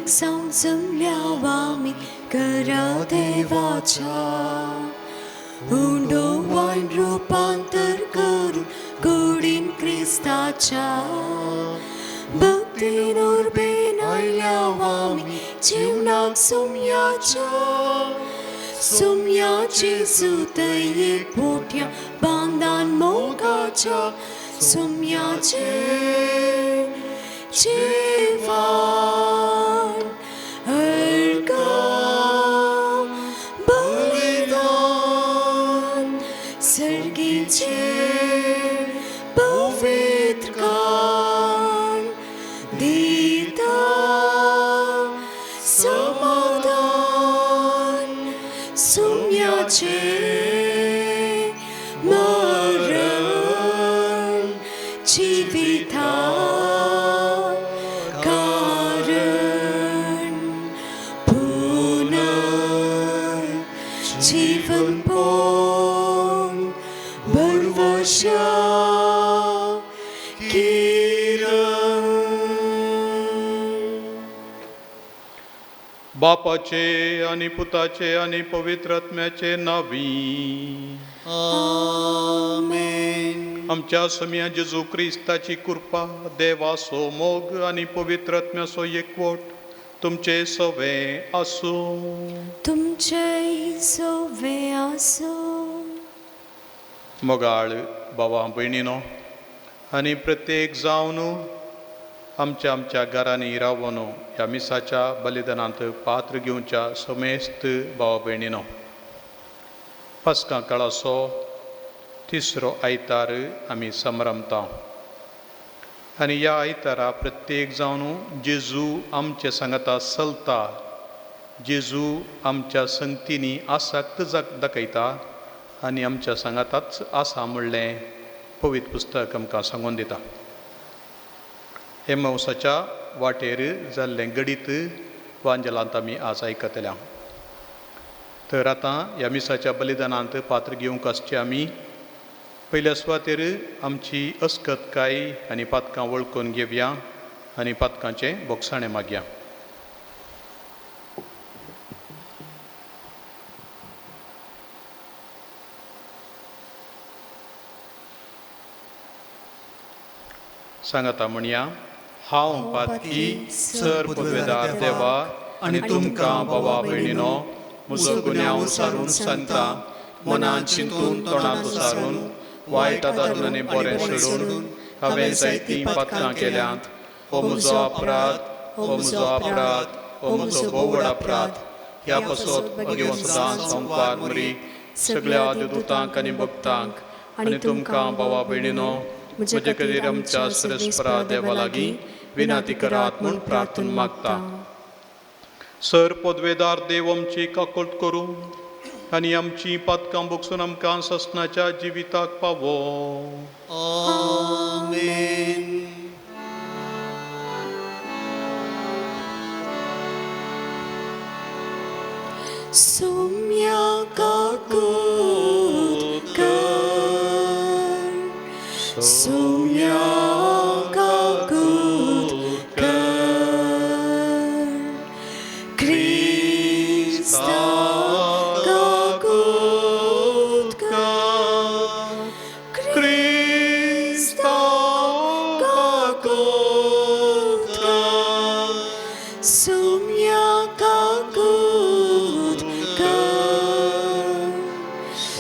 जावन जमल्या आमी करा देवाच्या उंडो वायन रुपांतर करून कुडीन क्रिस्ताच्या भक्तीन उर्बेन आयल्या आमी जीवनाक सुमयाच्या सुमयाचे सुत एक मोठ्या बांदान मोगाच्या सुमयाचे जेवण अर्घ बलिदान सर्गीचे पवित्र कान दिता समाधान सुम्याचे मरण जिविता कारण पुनर जीवन पोन भरवशा किरण. बापाचे आनी पुताचे आनी पवित्र आत्म्याचे नावी. आमेन. आमच्या समिया जेजू क्रिस्ताची कृपा, देवाचो मोग आनी पवित्र आत्म्याचो एकवट तुमचे सवे आसूं. तुमचे सोवे आसो. मोगाळ बाबा भयणीनो, आनी प्रत्येक जावन आमच्या आमच्या घरांनी रावन ह्या मिसाच्या बलिदानांत पात्र घेवच्या समेस्त भावा भयणीनो, पास्कां काळाचो तिसरो आयतार आमी समरमता आनी ह्या आयतारा प्रत्येक जावन जेजू आमचे सांगाता चलता, जेजू आमच्या संगतींनी आसक्त दाखयता आनी आमच्या सांगाताच आसा म्हणलें पवित्र पुस्तक आमकां सांगून दिता. हेमावसाच्या वाटेर जाल्लें गडीत वांजेलांत आमी आज आयकतल्या. तर आतां ह्या मिसाच्या बलिदानांत पात्र घेवंक आसचे आमी पयल्या सुवातेर आमची अस्कतकाय आनी पातकां वळखून घेवया आनी पातकांचें बोगसाणें मागया. सांगाता म्हणया, हांव पातकी सर पदवेदार देवा आनी तुमकां बाबा भयणीनो म्हजो गुन्यांव सारून सांगता, मनान चिंतून तोंडांत सारून वायट आदारून आनी बरें सोडून हांवें जायतीं पातकां केल्यांत. हो म्हजो अपराध, हो म्हजो अपराध, हो म्हजो भोव व्हड अपराध. ह्या पासत भगेवन सदां संपार मरी सगळ्या देवदूतांक आनी भक्तांक आनी तुमकां बाबा भयणीनो म्हजे खातीर आमच्या सरस्परा देवा लागीं विनंती करात म्हूण प्रार्थना मागता. सर पदवेदार देव आमची काकोट करूं आनी आमची पातकां बोगसून आमकां ससनाच्या जिविताक पावो. आमेन. सुम्या काकूत कर, सुम्या काकूत कर, क्रिस्ता काकूत कर, क्रिस्ता काकूत कर, सुम्या काकूत कर,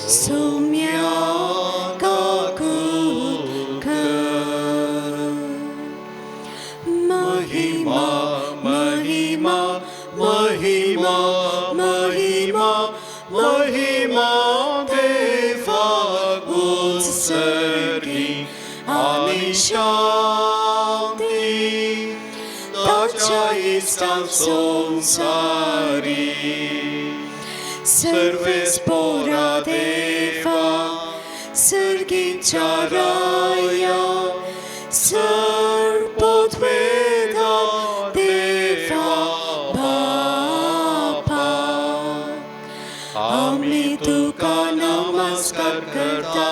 सुम्या काकूत कर. महिमा महिमा महिमा महिमा महिमा देवाक उत्सर्गी आनी शांती ताच्या इश्टांक संवसारी. सर्वेस पोरा देवा सर्गीच्या राया सर पोतवेदा देवा बापा आमी तुका नमस्कार करता,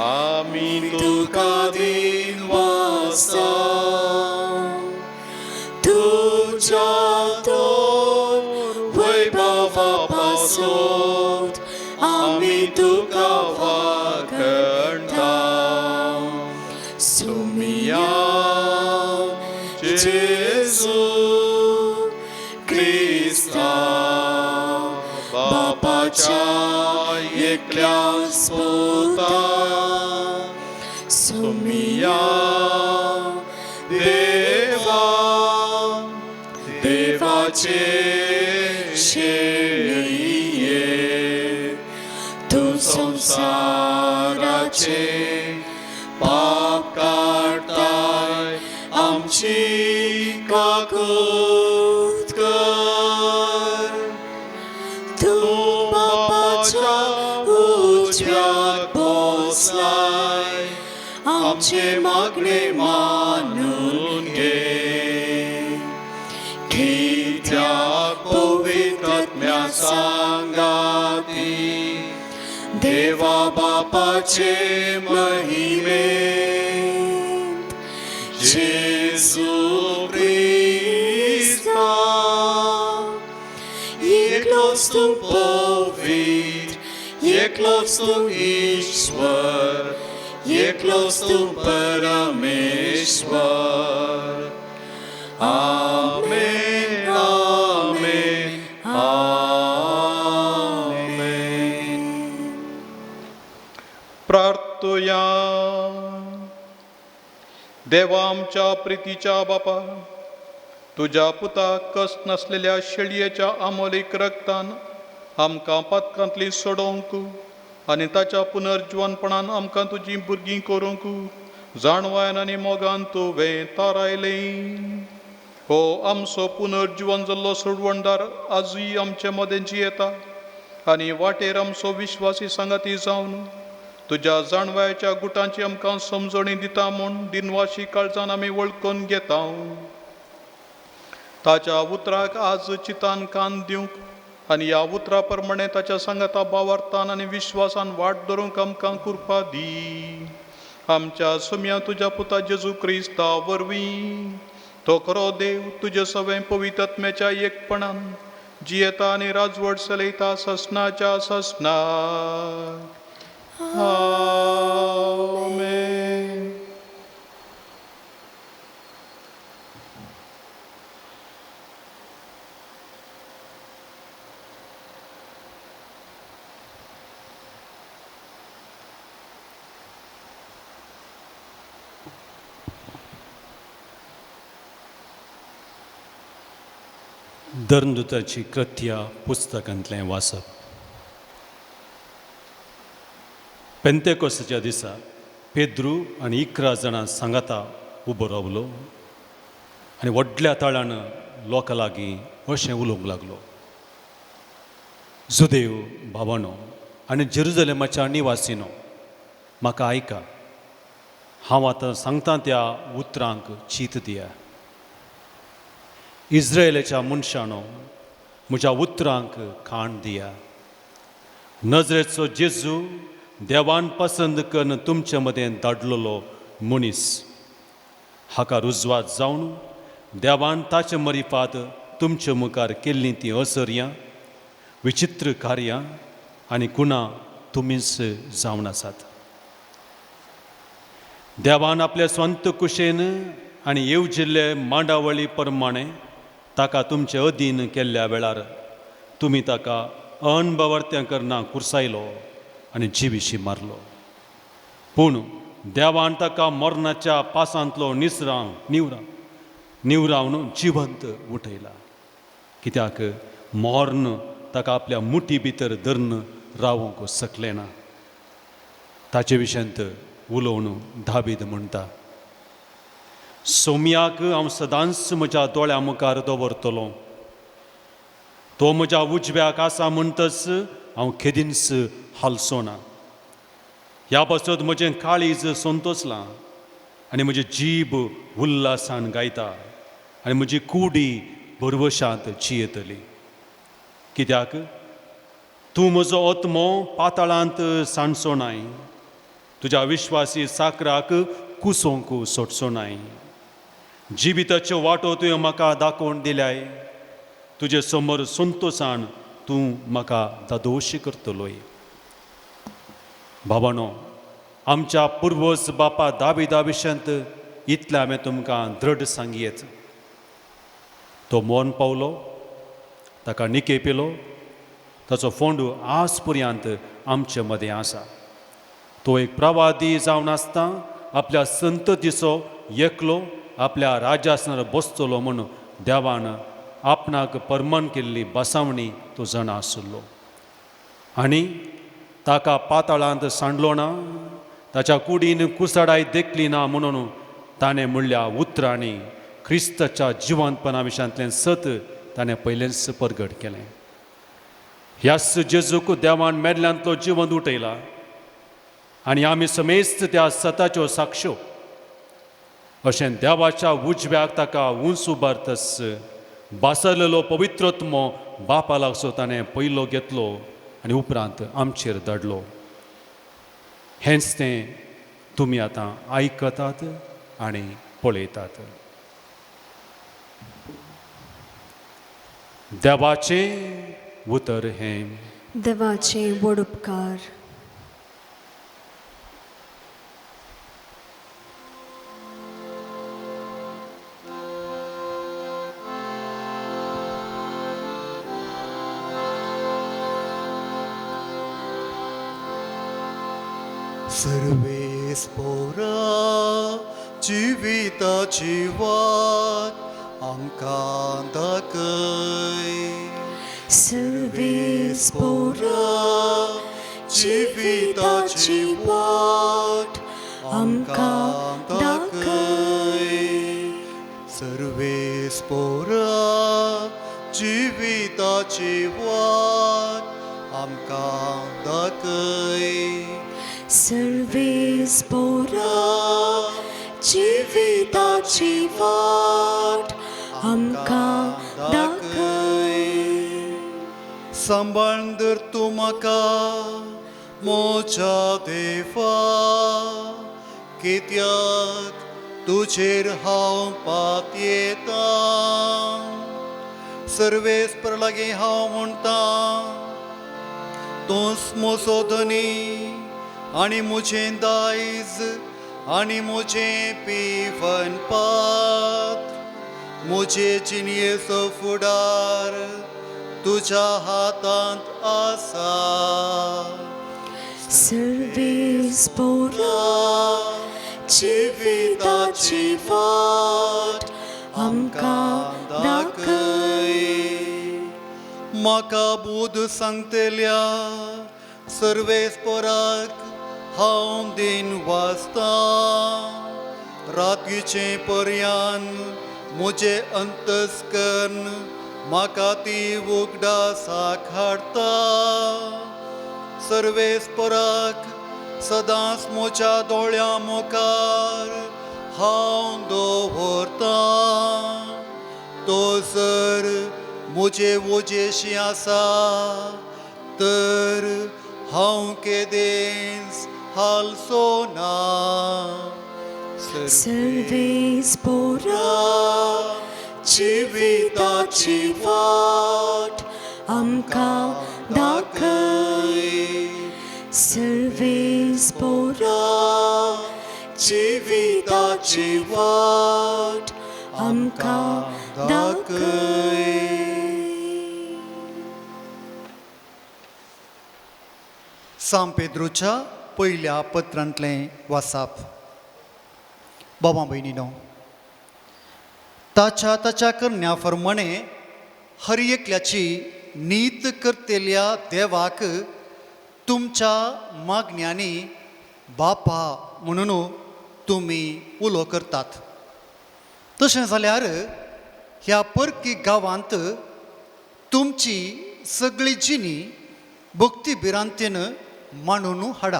आमी तुका दिन वासता, तूं तुज्या थोर वैभवा पासत आमी तुका वागणता. सुमिया जेजू क्रिस्ता बापाच्या एकल्या पुता, सुमिया देवा देवाचे शेळये, तूं संसाराचे पाप काडताय, आमची काकूत कर. तूं बापाच्या उजव्याक बसलाय, आमचे मागणे मानून घे. कित्याक पवित्र आत्म्या सांगाती देवा बापाचे महिमेंत जेजू क्रिस्ता एकलोच तूं पवित्र, एकलोच तूं ईश्वर, एकलोच तूं परमेश्वर. आमेन, आमेन, आमेन. प्रार्थुया. देवा आमच्या प्रितीच्या बापा, तुज्या पुताक कस नासलेल्या शेळयेच्या आमोलीक रक्तान आमकां पातकांतली सोडोवंक आनी ताच्या पुनर्जिवनपणान आमकां तुजीं भुरगीं करूंक जाणवायन आनी मोगान तुवें थारायलें. हो आमचो पुनर्जिवन जाल्लो सोडवणदार आजूय आमचे मदें जियेता आनी वाटेर आमचो विश्वासी सांगाती जावन तुज्या जाणवायच्या गुटांची आमकां समजणी दिता म्हूण दिनवाशी काळजान आमी वळखून घेता. ताच्या उतराक आज चितान कान दिवंक आनी ह्या उतरा प्रमाणे ताच्या सांगाता भावार्थान आनी विश्वासान वाट धरूंक आमकां कृपा दी. आमच्या सुम्या तुज्या पुता जेजू क्रिस्ता वरवीं, तो खरो देव तुजे सवें पवित्र आत्म्याच्या एकपणान जियेता आनी राजवट चलयता ससनाच्या ससनाक. आमेन. धर्मदूताची कृत्या पुस्तकांतलें वाचप. पेंतेकोसाच्या दिसा पेद्रू आनी 11 जाणां सांगाता उबो रावलो आनी व्हडल्या ताळान लोकां लागीं अशें उलोवंक लागलो. जुदेव भावानो आनी जेरुजलेमाच्या निवासीनो, म्हाका आयका. हांव आतां सांगता त्या उतरांक चीत दिया. इस्रायलाच्या मनशानो, म्हज्या उतरांक काण दिया. नजरेचो जेजू देवान पसंत करून तुमचे मदें धाडलेलो मनीस, हाका रुजवात जावन देवान ताचे मरिफात तुमचे मुखार केल्लीं तीं असर्यां, विचित्र कार्यां आनी गुणां तुमीच जावन आसात. देवान आपल्या स्वंत कुशेन आनी येवजिल्ले मांडावळी प्रमाणे ताका तुमचे अधीन केल्ल्या वेळार तुमी ताका अनबवर्त्यां करना कुर्सायलो आनी जिविशी मारलो. पूण देवान ताका मरणाच्या पासांतलो निसराव निवरावन जिवंत उठयला. कित्याक मर्ण ताका आपल्या मुठी भितर धरून रावंक शकलें ना. ताचे विशयांत उलोवन दावीद म्हणटा, सोम्याक हांव सदांच म्हज्या दोळ्यां मुखार दवरतलो. तो म्हज्या उजव्याक आसा म्हणटच हांव केदींच हालचो ना. ह्या पासत म्हजें काळीज संतोसलां आनी म्हजी जीब उल्हासान गायता आनी म्हजी कुडी भरवशांत जियेतली. कित्याक तूं म्हजो आत्मो पाताळांत सांडचो नाय, तुज्या विश्वासी साकराक कुसोवंक सोडचो नाय. जिविताच्यो वाटो तुवें म्हाका दाखोवन दिल्याय. तुजे समोर संतोशान तूं म्हाका दादोशी करतलोय. बाबानो, आमच्या पुर्वज बापा दाविदा विशयांत इतलें हांवें तुमकां दृढ सांगयेत. तो मरण पावलो, ताका निकेपिलो, ताचो फोंडू आज पर्यंत आमचे मदें आसा. तो एक प्रवादी जावन आसता आपल्या संततीचो एकलो आपल्या राज्यासनार बसतलो म्हूण देवान आपणाक परमान केल्ली बसावणी तो जाणा आशिल्लो. आनी ताका पाताळांत सांडलो ना, ताच्या कुडीन कुसडाय देखली ना म्हणून ताणें म्हणल्या उतरांनी क्रिस्ताच्या जिवंतपणा विशयांतलें सत ताणें पयलेंच परगट केलें. ह्याच जेजूक देवान मेल्ल्यांतलो जिवंत उठयला आनी आमी समेस्त त्या सताच्यो साक्षो. अशें देवाच्या उजव्याक ताका उंच उबारतस बासरलेलो पवित्रत्मो बापा लागसो ताणें पयलो घेतलो आनी उपरांत आमचेर धाडलो. हेंच तें तुमी आतां आयकतात आनी पळयतात. देवाचें उतर हें. देवाचे व्हड उपकार. सर्वेस पोरा जिविताची वाट आमकां दाखय. सर्वेस पोरा जिविताची वाट आमकां दाखय. सर्वेस पोरा जिविताची वाट आमकां दाखय. सर्वेस पोरा जिविताची वाट आमकां दाखय. सांबाळून धर तूं म्हाका म्हज्या देवा, कित्याक तुजेर हांव पातयेतां. सर्वेस्पर लागीं हांव म्हणटां, तूंच म्हजो धनी आनी म्हजें दायज आनी म्हजें पिवन पात्र. म्हजे जिणयेचो फुडार तुज्या हातांत आसा. सर्वेस पोरा जिविताची वाट आमकां दाखय. म्हाका बूद सांगतल्या सर्वेस्पराक हांव दिन वाचतां. रातीचें पर्यान म्हजें अंतस्कर्ण म्हाका ती उगडासाक हाडटा. सर्वेस्पराक सदांच म्हज्या दोळ्यां मुखार हांव दवरतां. तो जर म्हजे वजेशी आसा तर हांव केदेंच हालचो ना. सर्वेस पोरा जिविताची वाट आमकां दाखय. सर्वेस पोरा जिविताची वाट आमकां दाखय. सांत पेद्रूच्या पयल्या पत्रांतलें वासाप. बाबा भयणीनो, ताच्या ताच्या करण्या फरमाणे हर एकल्याची नीत करतेल्या देवाक तुमच्या मागण्यांनी बापा म्हणून तुमी उलो करतात. तशें जाल्यार ह्या परकी गांवांत तुमची सगळी जिणी भक्ती भिरांतेन मांडून हाडा.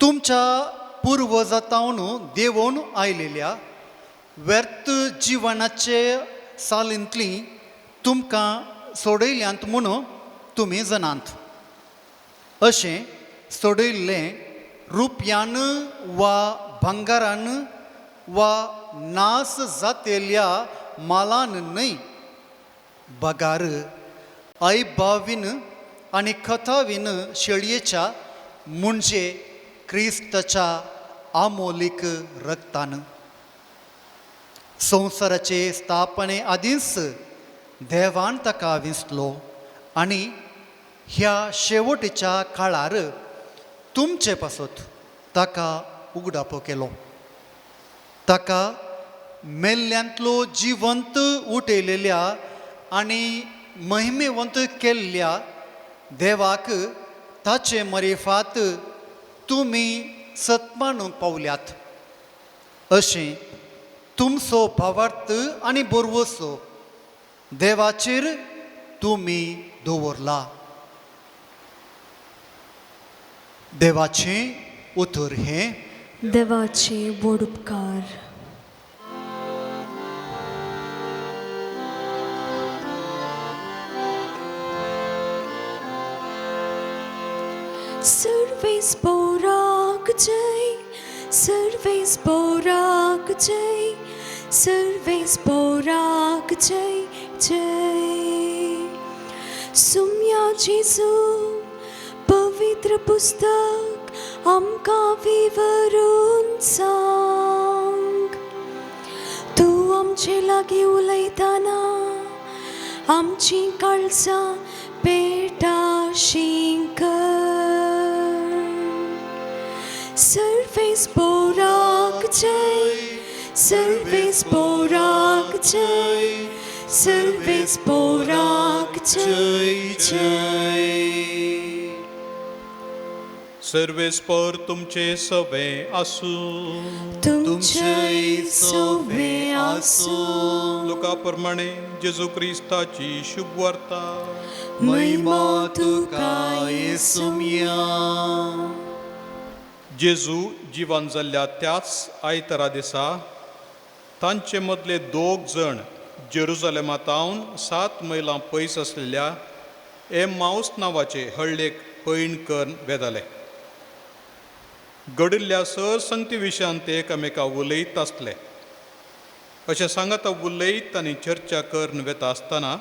तुमच्या पुर्वजातावन देवोन आयलेल्या व्यर्थ जिवनाचे सालींतली तुमकां सोडयल्यांत म्हणून तुमी जाणात. अशें सोडयल्लें रुपयान वा भांगरान वा नास जातेल्या मालान न्हय, बगार ऐबावीन आनी खतावीन शेळयेच्या म्हणजे क्रिस्ताच्या आमोलीक रक्तान. संवसाराचे स्थापने आदींच देवान ताका विंचलो आनी ह्या शेवटीच्या काळार तुमचे पासत ताका उगडापो केलो. ताका मेल्ल्यांतलो जिवंत उठयलेल्या आनी महिमेवंत केल्ल्या देवाक ताचे मरिफात तुमी सत्मानूंक पावल्यात. अशें तुमचो भावार्थ आनी बरवसो देवाचेर तुमी दवरला. देवाचें उतर हें. देवाचे व्हड उपकार. सर्वेस पोराक जय, सर्वेस पोराक जय, सर्वेस पोराक जय जय. सुम्या जेजू पवित्र पुस्तक आमकां विवरून सांग. तूं आमचे लागीं उलयतना आमचीं काळजां पेटाशीं कर. सर्वेस पोराक जय, सर्वेस पोराक जय, सर्वेस पोराक जय जय. सर्वेस्पर तुमचे सवे आसूं. तुमचेय सवे आसूं. लोका प्रमाणे जेजू क्रिस्ताची शुभवार्ता. महिमा तुका येसुम्या. जेजू जिवन जाल्ल्या त्याच आयतारा दिसा तांचे मदले दोग जण जेरुजलेमातावन 7 मैलां पयस आसलेल्या एमाउस नांवाचे हळ्ळेक पयण करून वेताले. घडिल्ल्या सरसंगती विशयान ते एकामेका उलयत आसले. अशें सांगाता उलयत आनी चर्चा करून वेता आसतना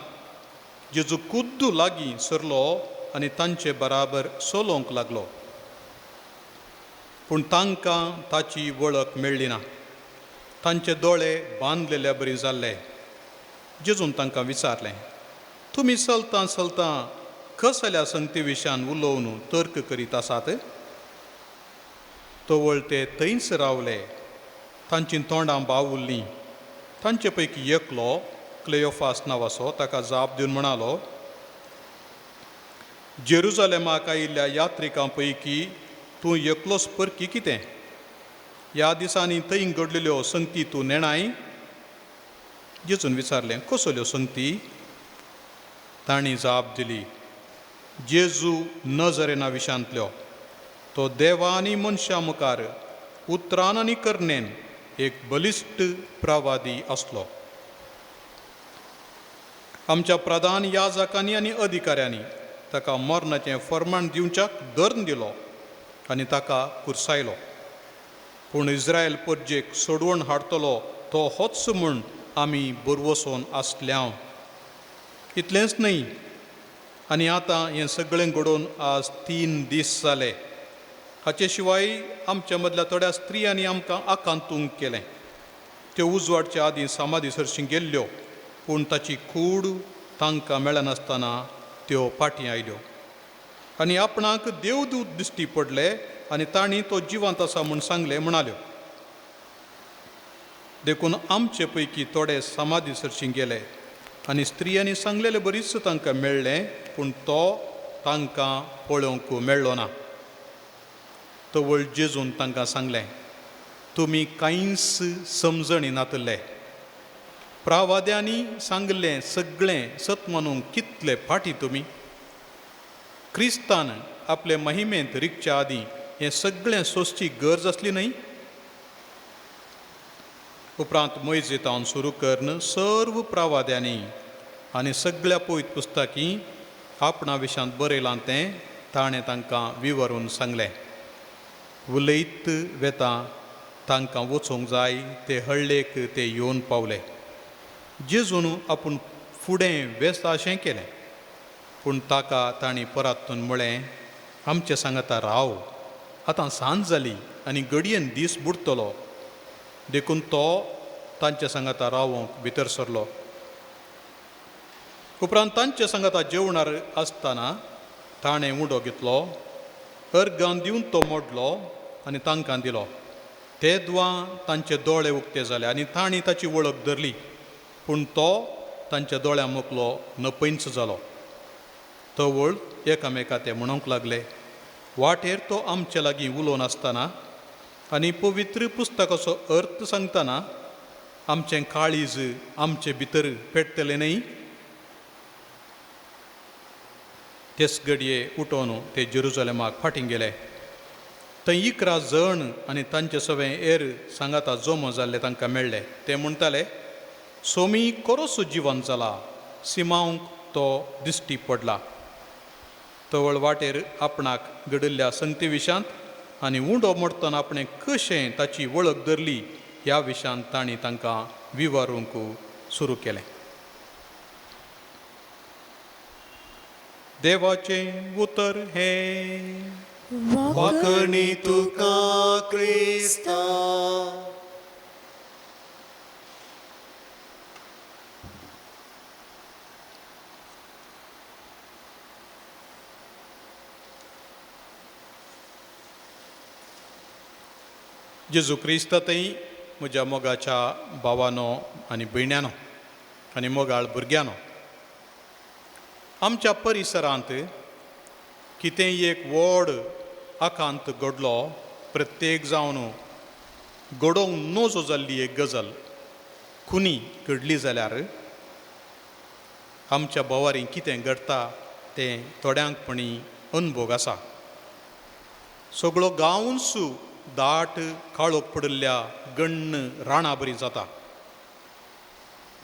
जेजू खुद्द लागीं सरलो आनी तांचे बराबर चलोवंक लागलो. पूण तांकां ताची वळख मेळ्ळी ना. तांचे दोळे बांदलेल्या बरी जाल्ले. जेजून तांकां विचारलें, तुमी चलतां चलतां कसल्या संगती विशयान उलोवन तर्क करीत आसात? तवळ ते थंयच रावले. तांचीं तोंडां बावुल्लीं. तांचे पैकी एकलो क्लेयोफास नांवाचो ताका जाप दिवन म्हणालो, जेरुजलेमाक आयिल्ल्या यात्रिकां पैकी तूं एकलोच परकी कितें? ह्या दिसांनी थंय घडलेल्यो संगती तूं नेणाय? जेजून विचारलें, कसल्यो संगती? तांणी जाप दिली, जेजू नजरेना विशांतल्यो. तो देवा आनी मनशां मुखार उतरान आनी करणेन एक बलिश्ट प्रवादी आसलो. आमच्या प्रधान याजकांनी आनी अधिकाऱ्यांनी ताका मरणाचें फर्माण दिवच्याक धरून दिलो आनी ताका कुर्सायलो. पूण इस्रायल परजेक सोडवण हाडटलो तो होच म्हूण आमी बरवसून आसल्या. इतलेंच न्हय, आनी आतां हें सगळें घडोवन आज 3 दीस जाले. हाचे शिवाय आमच्या मदल्या थोड्या स्त्रियांनी आमकां आकांतूंक केलें. त्यो उजवाडच्या आदीं समाधी सरशीं गेल्ल्यो, पूण ताची कूड तांकां मेळनासतना त्यो फाटीं आयल्यो आनी आपणाक देवदूत दिश्टी पडले आनी तांणी तो जिवंत आसा म्हूण सांगलें म्हणाल्यो. देखून आमचे पैकी थोडे समाधी सरशीं गेले आनी स्त्रियांनी सांगलेले बरीच तांकां मेळ्ळें, पूण तो तांकां पळोवंक मेळ्ळो ना. तवळ जेजून तांकां सांगलें, तुमी कांयच समजणी नातले. प्रावाद्यांनी सांगलें सगळें सत मानूंक कितले फाटी तुमी? क्रिस्तान आपले महिमेंत रिगच्या आदीं हें सगळें सोंसची गरज आसली न्हय? उपरांत मोयजेतावन सुरू करून सर्व प्रावाद्यांनी आनी सगळ्या पवित्र पुस्तकी आपणा विशांत बरयलां तें ताणें तांकां विवरून सांगलें. उलयत वेता तांकां वचूंक जाय ते हळ्ळेक ते येवन पावले. जेजून आपूण फुडें वेता अशें केलें, पूण ताका तांणी परतून म्हळें, आमचे सांगाता राव, आतां सांज जाली आनी घडयेन दीस बुडटलो. देखून तो तांचे सांगाता रावोंक भितर सरलो. उपरांत तांचे सांगाता जेवणार आसतना ताणें उडो घेतलो, अर्गान दिवन तो मोडलो आनी तांकां दिलो. ते द्वा तांचे दोळे उक्ते जाले आनी तांणी ताची वळख धरली, पूण तो तांच्या दोळ्यां मुखलो नपयंच जालो. तवळ एकामेका ते म्हणूंक लागले, वाटेर तो आमचे लागीं उलोवन आसतना आनी पवित्र पुस्तकाचो अर्थ सांगतना आमचें काळीज आमचे भितर पेट्टलें न्हय? तेच घडये उठोवन ते जेरुजलेमाक फाटीं गेले. थंय 11 जण आनी तांचे सगळे एर सांगाता जमो जाल्ले तांकां मेळ्ळे. ते म्हणटाले, सोमी कोरोसो जिवन जाला, सिमांवक तो दिश्टी पडला. तवळ वाटेर आपणाक घडिल्ल्या संगती विशांत आनी उंडो मोडटना आपणें कशें ताची वळख धरली ह्या विशांत तांणी तांकां विवारूंक सुरू केलें. देवाचें उतर हें. वाखणी तुका क्रिस्ता. जेजू क्रिस्तांतय म्हज्या मोगाच्या भावानो आनी भयण्यानो आनी मोगाळ भुरग्यानो, आमच्या परिसरांत कितेंय एक व्हड आकांत घडलो, प्रत्येक जावन घडोवंक नजो जाल्ली एक गजाल खुनी घडली जाल्यार आमच्या भोंवारी कितें घडटा तें थोड्यांकपणी अनभोग आसा. सगळो गांवूच दाट काळोख पडिल्ल्या गण्ण राणा बरी जाता.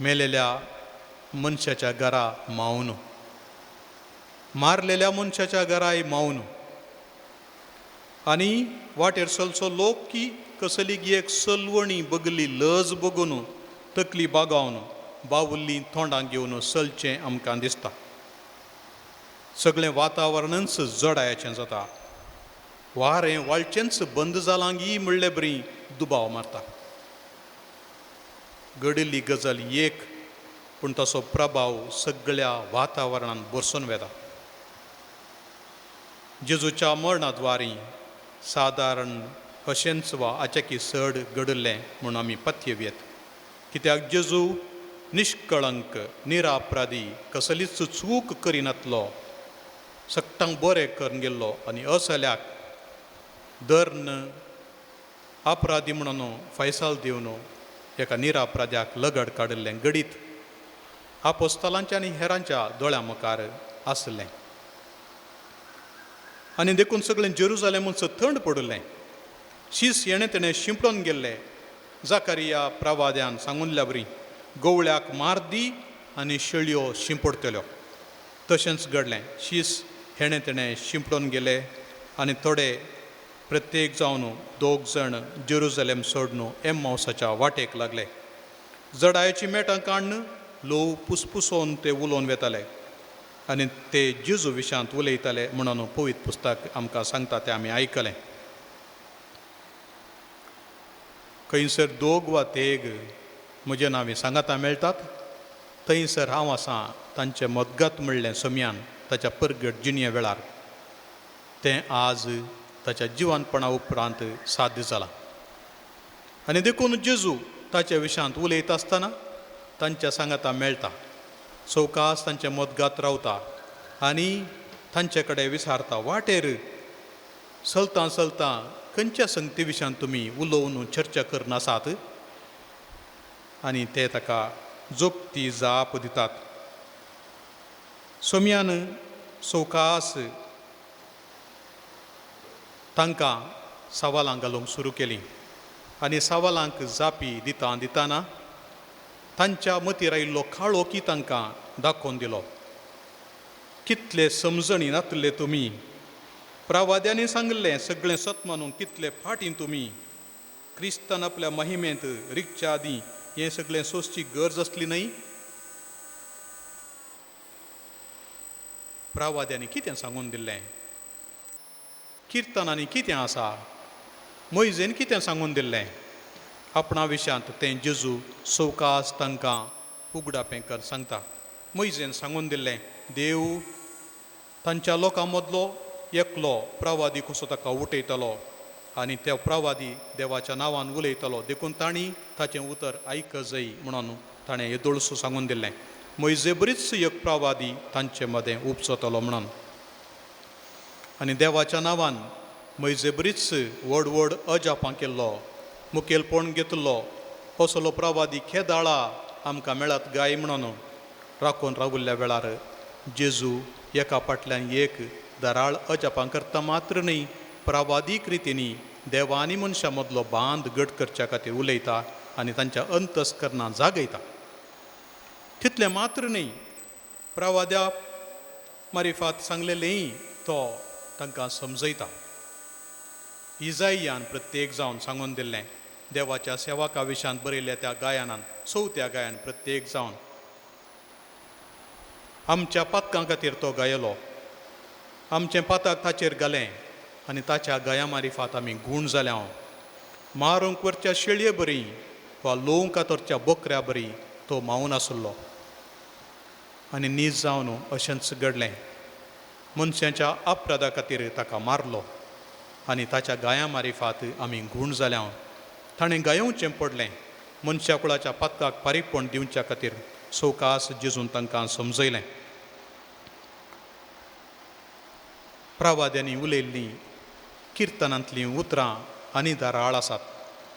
मेलेल्या मनशाच्या घरा मावन, मारलेल्या मनशाच्या घराय मावन, आनी वाटेर चलचो लोक की कसली एक सलवणी बगली लज बगून तकली बागावन बावुल्ली तोंडां घेवन चलचें आमकां दिसता. सगळें वातावरणच जडायाचें जाता. वारें वाळचेंच बंद जालां गी म्हणले बरी दुबाव मारता. घडिल्ली गजाल एक, पूण ताचो प्रभाव सगळ्या वातावरणान भरसून वेता. जेजूच्या मरणाद्वारी सादारण अशेंच वा आचकी चड घडिल्लें म्हूण आमी पथ्यवयेत, कित्याक जेजू निष्कळंक निरापराधी कसलीच चूक करिनातलो, सगटांक बरें करून गेल्लो आनी असल्याक दर्न अपराधी म्हणून फैसाल दिवन एका निरापराध्याक लगड काडिल्लें घडीत आपोस्तलांच्या आनी हेरांच्या दोळ्यां मुखार आसलें. आनी देखून सगळें जेरुजालेमूच थंड पडिल्लें. शीस येणें तेणें शिंपडून गेल्ले. जाकारिया प्रवाद्यान सांगुनल्या बरी गवळ्याक मार दी आनी शेळयो शिंपडटल्यो. तशेंच घडलें. शीस हेणें तेणें शिंपडून गेले आनी थोडे प्रत्येक जावन 2 जाण जेरुजलेम सोडून एम्मावसाच्या वाटेक लागले. जडायची मेटां काडून लोव पुसपुसोवन ते उलोवन वेताले आनी ते जेजू विशांत उलयताले म्हणून पवित्र पुस्तक आमकां सांगता तें आमी आयकलें. खंयसर 2 वा 3 म्हजे नांवी सांगातां मेळटात थंयसर हांव आसा तांचें मदगत म्हणलें सोम्यान ताच्या परगट जिणये वेळार. तें आज ताच्या जिवनपणा उपरांत साध्य जालां. आनी देखून जेजू ताच्या विशांत उलयता आसतना तांच्या सांगाता मेळटा, सवकास तांचे मदगात रावता आनी तांचे कडेन विचारता, वाटेर चलतां चलतां खंयच्या संगती विशांत तुमी उलोवन चर्चा करून आसात? आनी ते ताका जोपती जाप दितात. सोम्यान सवकास तांकां सवालां घालूंक सुरू केलीं आनी सवालांक जापी दिता दिताना तांच्या मतीर आयिल्लो काळोखी तांकां दाखोवन दिलो. कितले समजणी नातले तुमी, प्रवाद्यांनी सांगलें सगळें सत मानूंक कितले फाटीं तुमी. क्रिस्तान आपल्या महिमेंत रिगच्या आदीं हें सगळें सोंसची गरज आसली न्हय? प्रावाद्यांनी कितें सांगून दिल्लें, किर्तनांनी कितें आसा, मोयजेन कितें सांगून दिल्लें, आपणा विशयांत तें जेजू सवकास तांकां उगडापें कर सांगता. मोयजेन सांगून दिल्लें, देव तांच्या लोकां मदलो एकलो प्रवादी कसो ताका उठयतलो आनी त्या प्रवादी देवाच्या नांवान उलयतलो, देखून तांणी ताचें उतर आयकजय म्हणून ताणें येदोळसो सांगून दिल्लें. मोयजे बरीच एक प्रवादी तांचे मदें उपजतलो म्हणून, आनी देवाच्या नांवान मोयजे बरीच व्हड व्हड अजापां केल्लो, मुखेलपण घेतलो, असलो प्रवादी खेदाळा आमकां मेळत गाय म्हणून राखून रावल्ल्या वेळार जेजू एका फाटल्यान एक दराळ अजापां करता मात्र न्हय, प्रवादीक रितींनी देवा आनी मनशां मदलो बांद घट करच्या खातीर उलयता आनी तांच्या अंतस्करणां जागयता. तितलें मात्र न्हय, प्रवाद्या मारिफात सांगलेलेंय तो तांकां समजयता. इजाइयान प्रत्येक जावन सांगून दिल्लें, देवाच्या सेवका विशांत बरयल्ल्या त्या गायनान, चवथ्या गायन प्रत्येक जावन आमच्या पातकां खातीर तो गायलो, आमचें पातक ताचेर घालें आनी ताच्या गाया मारिफात आमी गूण जाल्या. मारूंक वरच्या शेळये बरी वा लोवंक कातरच्या बोकऱ्या बरी तो मावून आसलो आनी नीज जावन अशेंच घडलें. मनशाच्या अपराधा खातीर ताका मारलो आनी ताच्या गाया मारिफात आमी गूण जाल्या. ताणें गायोवचें पडलें मनशा कुळाच्या पातकाक फारीकपण दिवच्या खातीर. सवकास जेजून तांकां समजयलें. प्रवाद्यांनी उलयल्लीं किर्तनांतलीं उतरां आनी धाराळ आसात.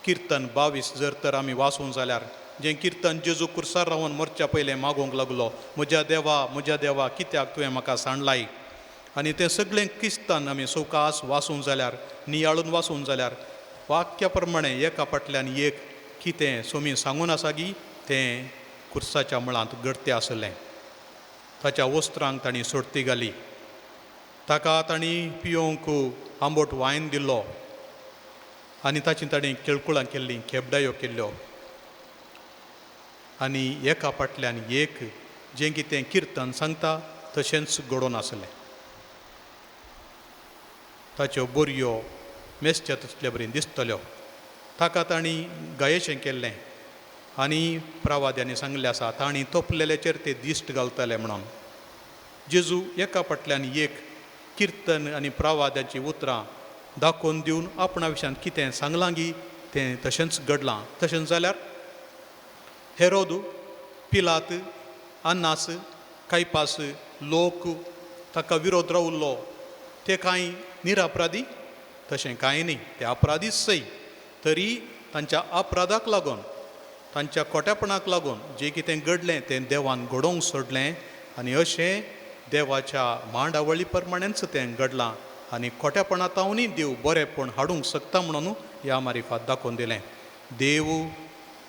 किर्तन 22 जर तर आमी वाचूंक जाल्यार जें किर्तन जेजू कुर्सार रावन मरच्या पयलें मागोवंक लागलो, म्हज्या देवा म्हज्या देवा कित्याक तुवें म्हाका सांडलाय, आनी तें सगळें किर्तन आमी सवकास वाचूंक जाल्यार, नियाळून वाचूंक जाल्यार वाक्या प्रमाणे एका फाटल्यान एक कितें सोमी सांगून आसा की तें कुर्साच्या मुळांत घडतें आसलें. ताच्या वस्त्रांक तांणी सोडती घाली, ताका तांणी पियोवंक आंबट वायन दिल्लो आनी ताची तांणी केळकुळां केल्लीं, खेबडायो केल्ल्यो. आनी एका फाटल्यान एक जें कितें किर्तन सांगता तशेंच घडोवन आसलें. ताच्यो बोरयो मेजच्या तसले बरी दिसतल्यो. ताका तांणी गायेशें केल्लें आनी प्रवाद्यांनी सांगलें आसा तांणी तोपलेल्याचेर ते दिश्ट घालतले म्हणून. जेजू एका फाटल्यान एक किर्तन आनी प्रवाद्याचीं उतरां दाखोवन दिवन आपणा विशयान कितें सांगलां गी तें तशेंच घडलां. तशेंच जाल्यार हेरोद, पिलात, अन्नास, कायपास लोक ताका विरोध रावल्लो, ते कांय निरापराधी तशें कांय न्ही, ते अपराधीच सय. तरी तांच्या अपराधाक लागून, तांच्या खोटेपणाक लागून जें कितें घडलें तें देवान घडोवंक सोडलें आनी अशें देवाच्या मांडावळी प्रमाणेच तें घडलां आनी खोटेपणा तावनूय देव बरेंपण हाडूंक शकता म्हणून ह्या मारिफात दाखोवन दिलें. देव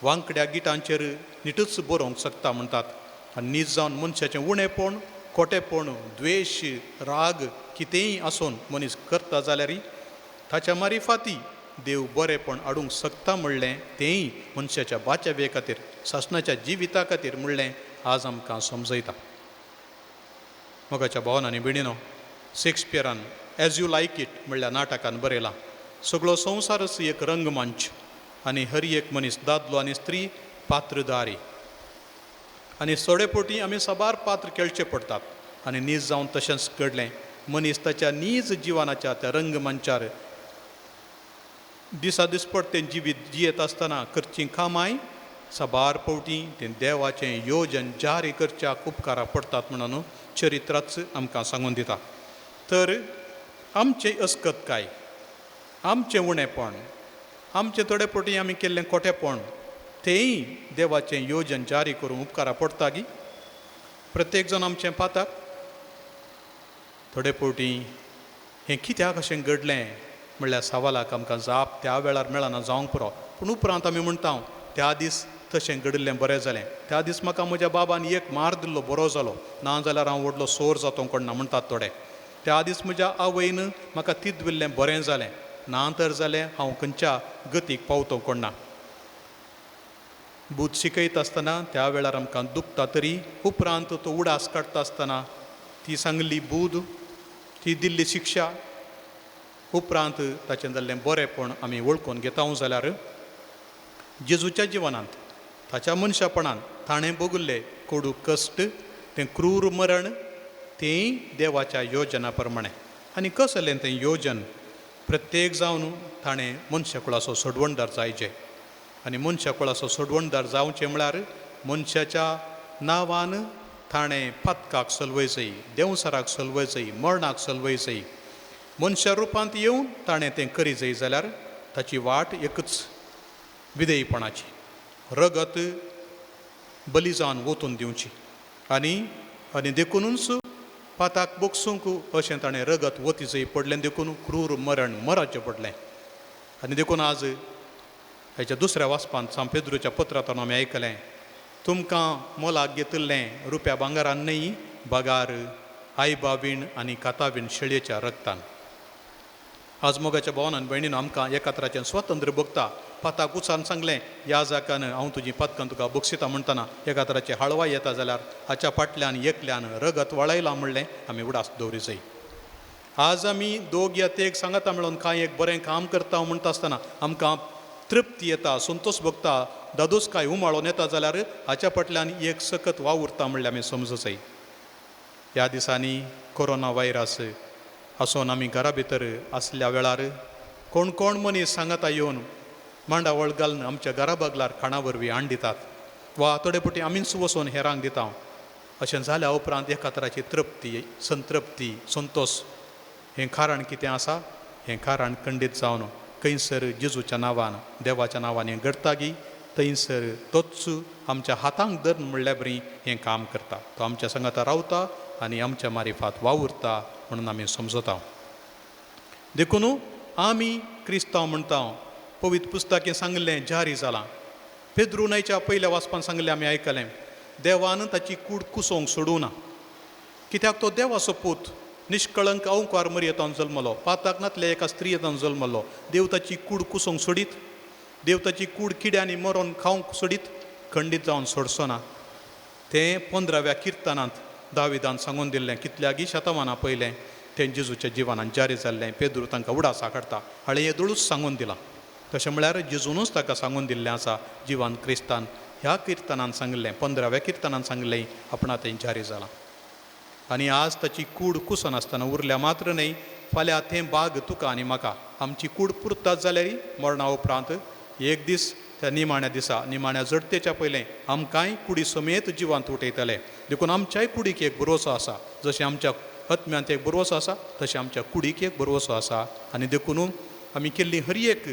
वांकड्या गिटांचेर निटूच बरोवंक शकता म्हणटात आनी नीज जावन मनशाचें उणेपण, खोटेपण, द्वेश, राग कितेंय आसून मनीस करता जाल्यार ताच्या मारिफाती देव बरेंपण हाडूंक शकता म्हणलें तेंय मनशाच्या बाचावे खातीर, सासणाच्या जिविता खातीर म्हणलें आज आमकां समजयता. मोगाच्या भावान आनी भयणीनो, शेक्सपियरान एज you like it म्हणल्या नाटकान बरयलां, सगळो संवसारच एक रंगमंच आनी हर एक मनीस दादलो आनी स्त्री पात्रदारी आनी थोडे फावटी आमी साबार पात्र खेळचे पडटात आनी नीज जावन तशेंच घडलें. मनीस ताच्या नीज जिवनाच्या त्या रंगमंचार दिसा दिसपट तें जिवीत जियेत आसतना करचीं कामांय साबार फावटी तें देवाचें योजन जारी करच्याक उपकारा पडटात म्हणून चरित्राच आमकां सांगून दिता. तर आमचें अस्कतकाय, आमचें उणेपण, आमचें थोडे फावटी आमी केल्लें खोटेपण तेंय देवाचें योजन जारी करूंक उपकारा पडटा गी? प्रत्येक जाण आमचें पाताक थोडे फावटी हें कित्याक अशें घडलें म्हणल्यार सवालाक आमकां जाप त्या वेळार मेळना जावंक पुरो, पूण उपरांत आमी म्हणटा त्या दीस तशें घडिल्लें बरें जालें, त्या दीस म्हाका म्हज्या बाबान एक मार दिल्लो बरो जालो, ना जाल्यार हांव व्हडलो सोर जातो कोण ना म्हणटात थोडे. त्या दीस म्हज्या आवयन म्हाका तीत दिल्लें बरें जालें, ना तर जालें हांव खंयच्या गतीक पावतो कोण ना. बूद शिकयता आसतना त्या वेळार आमकां दुखता तरी उपरांत तो उडास काडटा आसतना ती सांगली बूद, ती दिल्ली शिक्षा उपरांत ताचें जाल्लें बरेंपण आमी वळखून घेता जाल्यार जेजूच्या जिवनांत ताच्या मनशापणान ताणें भोगल्ले कोडू कश्ट, तें क्रूर मरण, तें देवाच्या योजना प्रमाणें. आनी कसलें तें योजन? प्रत्येक जावन ताणें मनशाकुळाचो सोडवणदार जायचे आनी मनशाकुळाचो सोडवणदार जावचें म्हळ्यार मनशाच्या नांवान ताणें पातकाक सलवयचय, देंवसराक सलवयचय, मरणाक सलवयचय. मनशा रुपांत येवन ताणें तें करी जाय जाल्यार ताची वाट एकच, विधेयपणाची, रगत बली जावन वतून दिवची. आनी आनी देखुनूच पाताक बोगसूंक अशें ताणें रगत वती जंय पडलें, देखून क्रूर मरण मराचें पडलें. आनी देखून आज हेच्या दुसऱ्या वाचपांत सांत पेद्रूच्या पत्रांतल्यान आमी आयकलें, तुमकां मोलाक घेतिल्लें रुप्या भांगरान न्हय, बगार आयबावीण आनी कातावीण शेळयेच्या रगतान. आज मोगाच्या भावान आनी भयणीन आमकां एकात्राचें स्वातंत्र्य भोगता. पाताक उचान सांगलें, ह्या जाकान हांव तुजी पातकां तुका बक्षिता म्हणटना एकात्राचे हाळवाय येता जाल्यार हाच्या फाटल्यान एकल्यान रगत वळयलां म्हणलें आमी उडास दवरी जाय. आज आमी दोग या तेग सांगाता मेळोन कांय एक बरें काम करता म्हणटा आसतना आमकां तृप्ती येता, संतोश भोगता, दादोस कांय उमाळोन येता जाल्यार हाच्या फाटल्यान एक सकत वावुरता म्हणल्यार आमी समजू जाय. ह्या दिसांनी कोरोना व्हायरस आसून आमी घरा भितर आसल्या वेळार कोण कोण मनीस सांगाता येवन मांडावळ घालून आमच्या घरा बगलार खाणा वरवीं हाण दितात वा थोडे फावटी आमीच वचून हेरांक दिता. अशें जाल्या उपरांत एका तराची तृप्ती, संतृप्ती, संतोश. हें कारण कितें आसा? हें कारण खंडीत जावन खंयसर जेजूच्या नांवान, देवाच्या नांवान हें घडटा गी थंयसर तोच आमच्या हातांक धरून म्हणल्यार बरी हें काम करता. तो आमच्या सांगाता रावता आनी आमच्या मारिफात वावुरता म्हणून आमी समजता. देखून आमी क्रिस्तांव म्हणटा, पवित्र पुस्तकें सांगलें जारी जालां. पेद्रू नायच्या पयल्या वाचपान सांगलें आमी आयकलें, देवान ताची कूड कुसोवंक सोडूं ना, कित्याक तो देवाचो पूत, निष्कळंक अवकार मरयेतान जल्मलो, पाताक नातल्या एका स्त्रियेतान जल्मलो. देव ताची कूड कुसोवंक सोडीत, देव ताची कूड किड्यांनी मरोन खावंक सोडीत, खंडीत जावन सोडचो ना. तें 15व्या किर्तनांत दाविदान सांगून दिल्लें कितल्यागी शतमानां पयलें तें जेजूच्या जिवनान जारी जाल्लें. पेद्रू तांकां उडासा काडटा, हाणें येदोळूच सांगून दिलां. तशें म्हळ्यार जेजूनूच ताका सांगून दिल्लें आसा. जिवान क्रिस्तान ह्या किर्तनान सांगलें, 15व्या किर्तनान सांगलें, आपणा तें जारी जालां. आनी आज ताची कूड कुसनासतना उरल्या मात्र न्हय, फाल्यां तें बाग तुका आनी म्हाका. आमची कूड पुरतात जाल्यार मरणा उपरांत एक दीस त्या निमाण्या दिसा, निमाण्या जडतेच्या पयलें आमकांय कुडी समेत जिवांत उठयतले. देखून आमच्याय कुडीक एक भरवसो आसा, जशें आमच्या आत्म्यांत एक भरवसो आसा तशें आमच्या कुडीक एक भरवसो आसा. आनी देखून आमी केल्ली हर एक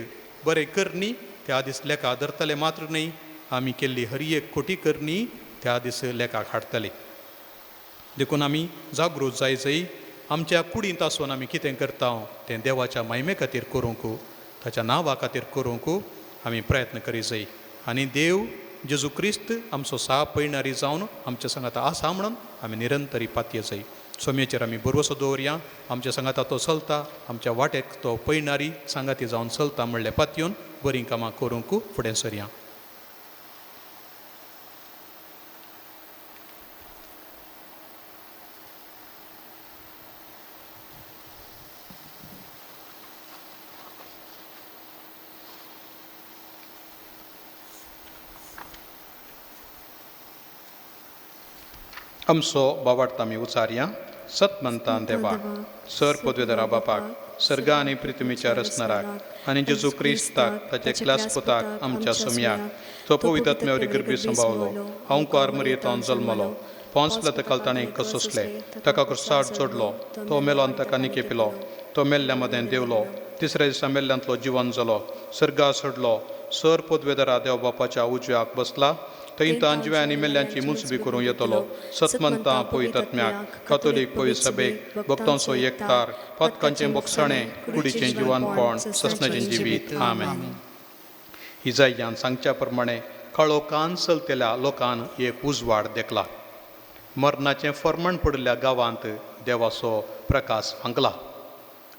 बरें करणी त्या दीस लेखा धरतले मात्र न्हय, आमी केल्ली हर एक खोटी करणी त्या दीस लेखाक हाडटले. देखून आमी जागृत जाय जाय, आमच्या कुडींत आसून आमी कितें करता तें देवाच्या महिमे खातीर करूंक, ताच्या नांवा खातीर करूंक आमी प्रयत्न करी जाय. आनी देव जेजू क्रिस्त आमचो साप पयणारी जावन आमच्या सांगाता आसा म्हणून आमी निरंतरी पातये जाय. सोम्याचेर आमी भरवसो दवरया, आमच्या सांगाता तो चलता, आमच्या वाटेक तो पयणारी सांगाती जावन चलता म्हणलें पातयेवन बरीं कामां करूंक फुडें सरया. आमचो बाबार्थ आमी उचारया. सतमंतान देवाक, सर पदवेदारा बापाक, सर्गा आनी पृथ्वीच्या रचणाराक आनी जेजू क्रिस्ताक ताचे क्लासपुताक आमच्या सोमयाक, तो पवित्र आत्म्यावरी गर्भी संभावलो, हांव मरयेतान जल्मलो, पोंस प्लतकाल ताणें कसोसले, ताका क्रुसार चडलो, तो मेलो आनी ताका निकेपिलो, तो मेल्ल्या मदें देवलो, तिसऱ्या दिसा मेल्ल्यांतलो जिवन जालो, सर्गा सोडलो, सर पदवेदारा देव बापाच्या उजव्याक बसला, थंय तांजव्या आनी मेल्ल्यांची मुजबी करूं येतलो. सतमंतां पवित्र आत्म्याक, कातोलीक पवित्र सभेक, भक्तांचो एकतार, पातकांचें बोगसाणें, कुडीचें जिवनपण, ससनाचें जिवीत. आमेन. इजायान सांगच्या प्रमाणे काळोखान चलतल्या लोकान एक उजवाड देखला, मरणाचें फर्मण पडिल्ल्या गांवांत देवाचो प्रकाश फांकला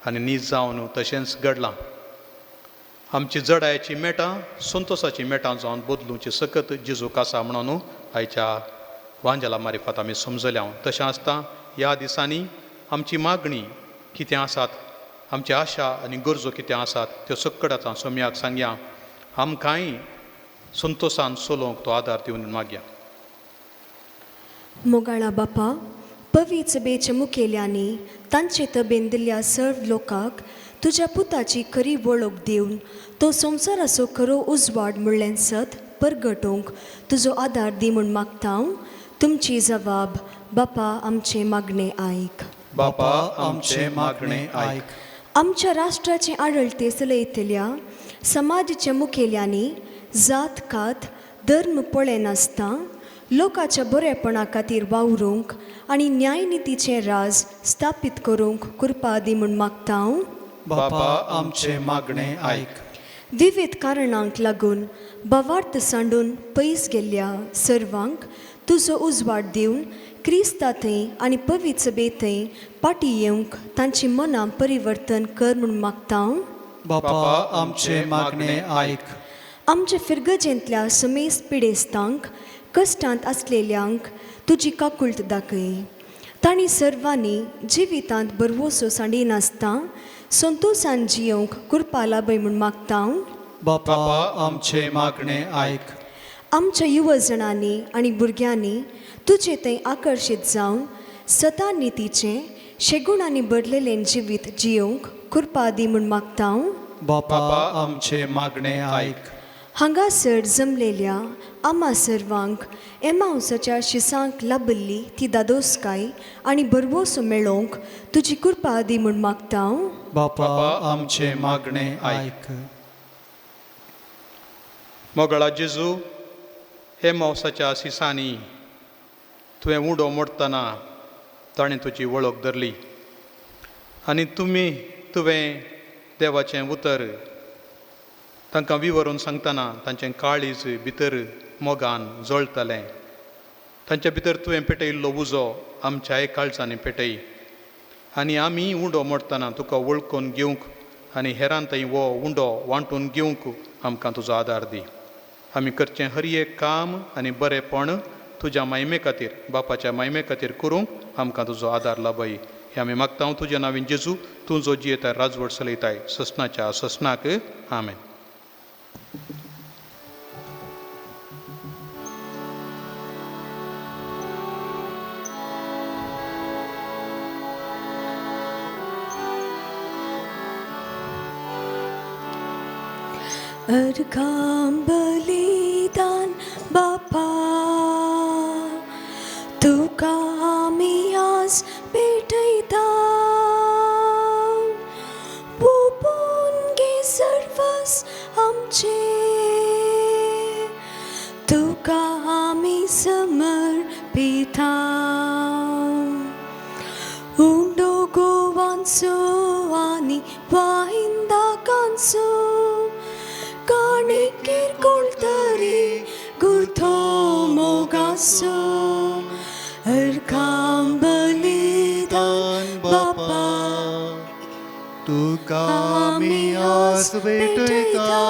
आनी नीज जावन तशेंच घडलां. आमची जडायेची मेटां संतोसाची मेटां जावन बदलुची सकत जेजूक आसा म्हणून आयच्या वांजेला मारिफात आमी समजल्या. तशें आसता ह्या दिसांनी आमची मागणी कितें आसात, आमची आशा आनी गरजो कितें आसात त्यो सक्कड आतां सोमयाक सांगया. आमकांय संतोसान चलोवंक तो आदार दिवन मागया. मोगाळा बापा, पवित्र सभेच्या मुखेल्यांनी तांचे तबेन दिल्ल्या सर्व लोकांक तुज्या पुताची खरी वळख दिवन तो संवसाराचो खरो उजवाड म्हणलें सत परगटोवंक तुजो आदार दी म्हूण मागता हांव. तुमची जबाब बापा आमचें मागणें आयक. बापा आमचें मागणें आयक. आमच्या राष्ट्राचें आडळते चलयतल्या समाजाच्या मुखेल्यांनी जात कात धर्म पळयनासतना लोकांच्या बरेपणा खातीर वावरूंक आनी न्यायनितीचें राज स्थापीत करूंक कृपा दी म्हूण मागता हांव. बापा आमचें मागणें आयक. विविध कारणांक लागून भावार्थ सांडून पयस गेल्ल्या सर्वांक तुजो उजवाड दिवन क्रिस्ता थंय आनी पवित्र सभे थंय फाटीं येवंक तांची मनां परिवर्तन कर म्हूण मागता हांव. बापा आमचें मागणें आयक. आमच्या फिरगजेंतल्या समेस्त पिडेस्तांक कश्टांत आसलेल्यांक तुजी काकुळट दाखय. तांणी सर्वांनी जिवितांत बरवसो सांडिनासतना संतोसान जियोवंक कृपा लाभय म्हूण मागता हांव. बापा आमचें मागणें आयक. आमच्या युवजणांनी आनी भुरग्यांनी तुजे थंय आकर्शीत जावन सदां नितीचें शेगुणांनी भरलेलें जिवीत जियोवंक कृपा दी म्हूण मागता हांव. बापा आमचें मागणें आयक. हांगासर जमलेल्या आमा सर्वांक एमावसाच्या शिसांक लाबिल्ली ती दादोसकाय आनी भरवंसो मेळोवंक तुजी कृपा दी म्हूण मागता हांव. बापा आमचें मागणें आयक. मोगळा जेजू, हे मावसाच्या सिसांनी तुवें उडो मोडटना ताणें तुजी वळख धरली आनी तुवें देवाचें उतर तांकां विवरून सांगतना तांचें काळीज भितर मोगान जळटलें. तांच्या भितर तुवें पेटयल्लो उजो आमच्याय काळजांनी पेटय आनी आमी उंडो मोडटना तुका वळखून घेवंक आनी हेरान थंय हो उंडो वांटून घेवंक आमकां तुजो आदार दी. आमी करचें हर एक काम आनी बरेंपण तुज्या मायमे खातीर, बापाच्या मायमे खातीर करूंक आमकां तुजो आदार लाभय. हें आमी मागता तुज्या नांवान जेजू, तूं जो जियेताय राजवट चलयताय ससनाच्या ससनाक. आमेन. अर्घां बलिदान बापा तुका आमी आज भेटयता. ओपून घे सर्वस आमचे तुका आमी समर्पिता. उंडो गोवांचो आनी वाहिंदाकांचो काणिकेर कोळतरी गुर्थो मोगासो. अर्घां बलिदान बापा तुका आमी आज भेटयता.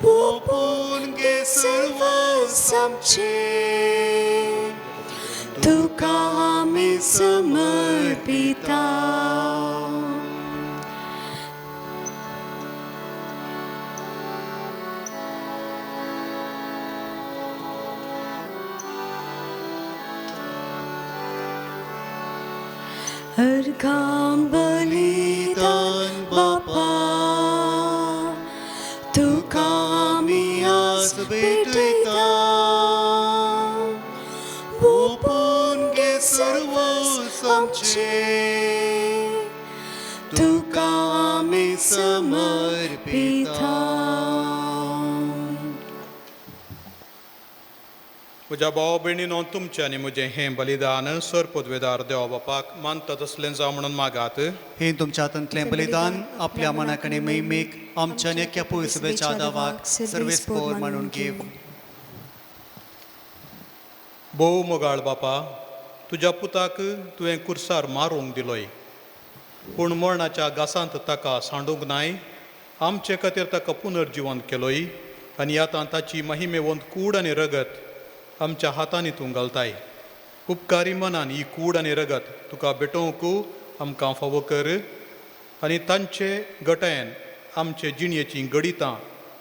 ओपून घे सर्वस आमचें तुका आमी समर्पिता. अर्घां बलिदान बापा तुका आमी आज भेटयता. ओपून घे सर्वस आमचें तुका आमी समर्पिता. म्हज्या भाव भयणीनो, तुमचें आनी म्हजें हें बलिदान सर पदवेदार देवा बापाक मानता तसलें जावं म्हणून मागात. हें तुमच्या हातांतलें बलिदान आपल्या मनाक आनी महिमेक आमच्या नेक्या पयसुबेच्या दावाक सर्वेस्पोर मानून घेव. भोव मोगाळ बापा, तुज्या पुताक तुवें कुर्सार मारूंक दिलोय, पूण मरणाच्या घासांत ताका सांडूंक नाय आमचे खातीर ताका पुनर्जिवन केलोय आनी आतां ताची महिमेवंत कूड आनी रगत आमच्या हातांनी तूं घालताय. उपकारी मनान ही कूड आनी रगत तुका भेटोवंक आमकां फावो कर आनी तांचे गटायन आमचे जिणयेचीं गडितां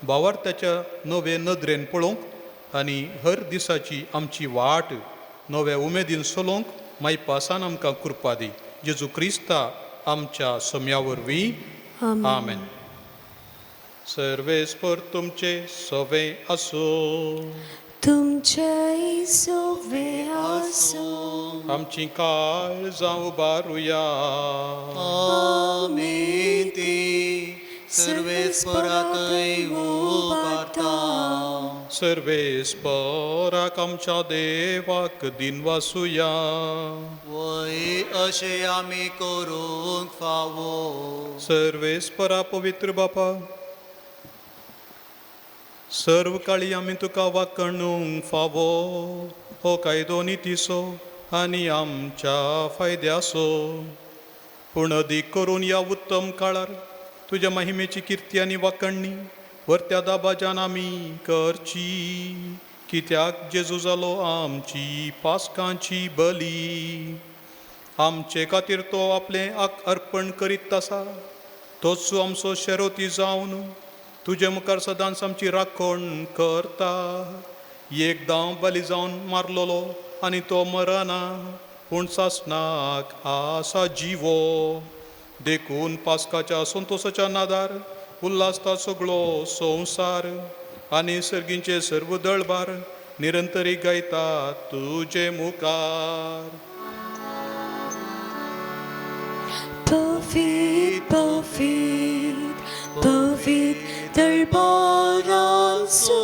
भावार्थाच्या नवे नदरेन पळोवंक आनी हर दिसाची आमची वाट नवे उमेदीन चलोवंक मायपासान आमकां कृपा दी. जेजू क्रिस्ता आमच्या सम्या वरवीं. आमेन. सर्वेस्पर तुमचे सवे आसूं. तुमचेय सोवे आसूं. आमची काळजां उबारुया. आमी ती सर्वेस्पराकय उबारता. सर्वेस्पराक आमच्या देवाक दिनवासुया. वय अशें आमी करूंक फावो. सर्वेस्परा पवित्र बापा, सर्व काळी आमी तुका वाकणूंक फावो हो कायदो नितीचो आनी आमच्या फायद्याचो. पूण अदीक करून ह्या उत्तम काळार तुज्या महिमेची किर्ती आनी वाकणणी वरत्या दाबाजान आमी करची, कित्याक जेजू जालो आमची पासकांची बली. आमचे खातीर तो आपलें अर्पण करीत आसा, तोच आमचो शेरोती जावन तुजे मुखार सदांच आमची राखण करता. एकदां बली जावन मारलेलो आनी तो मरना, पूण सासणाक आसा जिवो. देखून पास्काच्या संतोसाच्या नादार उल्हासता सगळो संवसार आनी सर्गींचे सर्व दळबार निरंतरी गायता तुजे मुखार. पवित्र पवित्र पवित्र दरबाराचो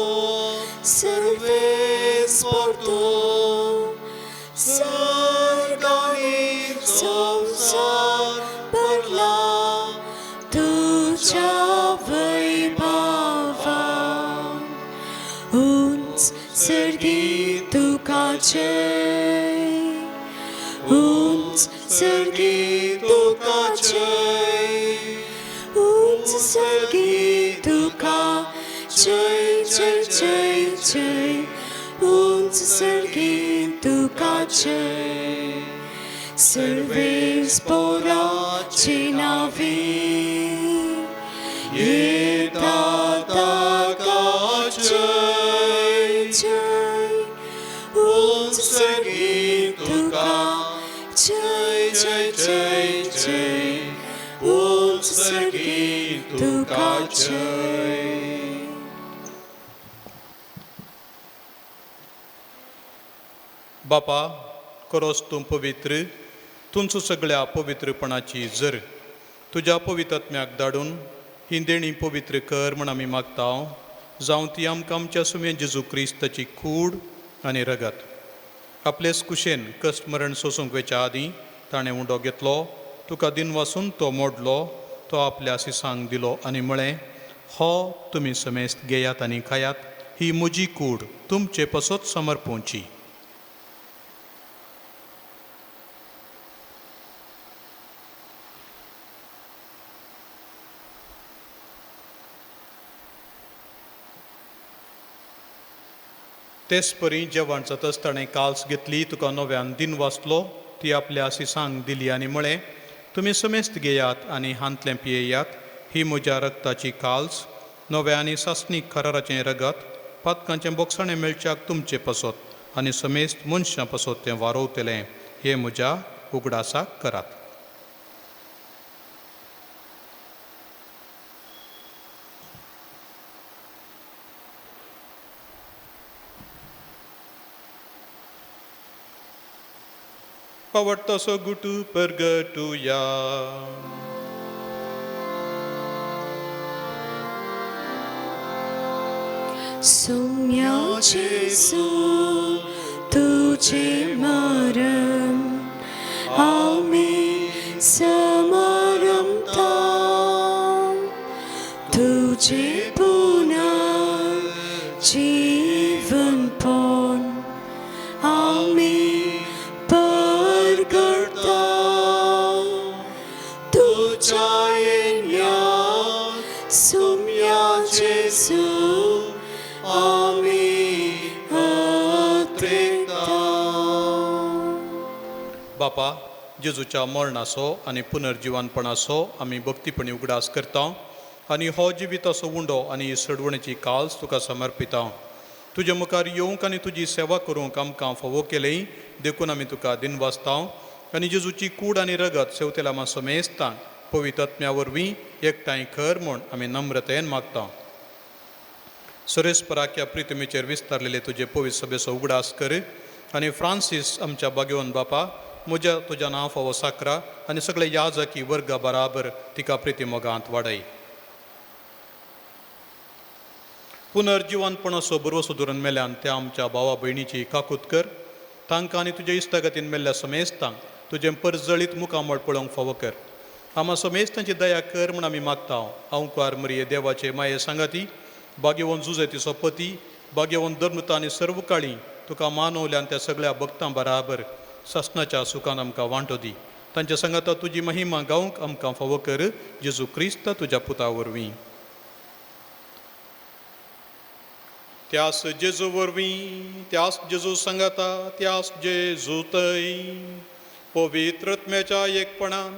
सर्वेस्पर तूं, सर्गांनी संवसार भरला तुज्या वैभवान. उंच सर्गी तुका जय, उंच सर्गी तुका जय, उंच सर्गी तुका जय जय जय जय, उंच सर्गी तुका जय. सर्वेस्पराची नांवी येता ताका जय जय, उंच सर्गी तुका जय जय जय जय, उंच सर्गी तुका जय. बापा, करोस तूं पवित्र, तुमचो सगळ्या पवित्रपणाची जर तुज्या पवित्रात्म्याक धाडून ही देणी पवित्र कर म्हण आमी मागता. जावं ती आमकां आमच्या सुमे जेजू क्रिस्ताची कूड आनी रगत. आपलेच कुशेन कश्ट मरण सोसूंक वेच्या आदीं ताणें उंडो घेतलो, तुका दिनवासून तो मोडलो, तो आपल्या सिसांक दिलो आनी म्हळें, हो तुमी समेस्त घेयात आनी खायात, ही म्हजी कूड तुमचे पसत समर्पोवची. तेच परी जेवण जातच ताणें काल्स घेतली, तुका नव्यान दिन वाचलो, ती आपल्या सिसांक दिली आनी म्हळें, तुमी समेस्त घेयात आनी हांतलें पियेयात, ही म्हज्या रक्ताची काल्स, नव्या आनी सासणीक कराराचें रगत, पातकांचें बोगसाणें मेळच्याक तुमचे पसत आनी समेस्त मनशां पसत तें वारोवतलें, हें म्हज्या उगडासाक करात. पावटतसो गुटू परगटुया. सोम्या जेजू तुझे मरण आमी समरमता, तुझे पुनर्जीवनपण आमी परगटता, तुझ्या येण्या सो उतरेकता. बापा, जेजूच्या मरणाचो आनी पुनर्जिवनपणाचो आमी भक्तीपणी उगडास करता आनी हो जिविताचो उंडो आनी सडवणेची काल्स तुका समर्पिता. तुजे मुखार येवंक आनी तुजी सेवा करूंक आमकां फावो केली देखून आमी तुका दिनवासता आनी जेजूची कूड आनी रगत सेवतेल्या आमा समेस्तांक पवित्र आत्म्या वरवीं एकठांय कर म्हूण आमी नम्रतेन मागता. सुरेशपराक ह्या प्रितमेचेर विस्तारलेले तुजे पवित्र सभेचो उगडास कर आनी फ्रांसीस आमच्या बागेवन बापा म्हज्या तुज्या नांव फावो साकरा आनी सगळे याजकी वर्गा बराबर तिका प्रिती मोगांत वाडय. पुनर्जिवनपणाचो बरोसो धरून मेल्यान त्या आमच्या भावा भयणीची काकूत कर. तांकां आनी तुज्या इश्टागतीन मेल्ल्या समेस्तांक तुजें परजळीत मुखामळ पळोवंक फावो कर. आमा समेस्तांची दया कर म्हूण आमी मागता. हांव कुवार मरिये देवाचे माये सांगाती बागेवन जुजेतीचो पती बागेवन धर्मता आनी सर्व काळी तुका मानवल्यान त्या सगळ्या भक्तां बराबर सासणाच्या सुखान आमकां वांटो दी. तांच्या सांगाता तुजी महिमा गावंक आमकां फावो कर जेजू क्रिस्त तुज्या पुता वरवीं. त्यास जेजू वरवीं, त्यास जेजू सांगाता, त्यास जेजू तय पवित्र आत्म्याच्या एकपणान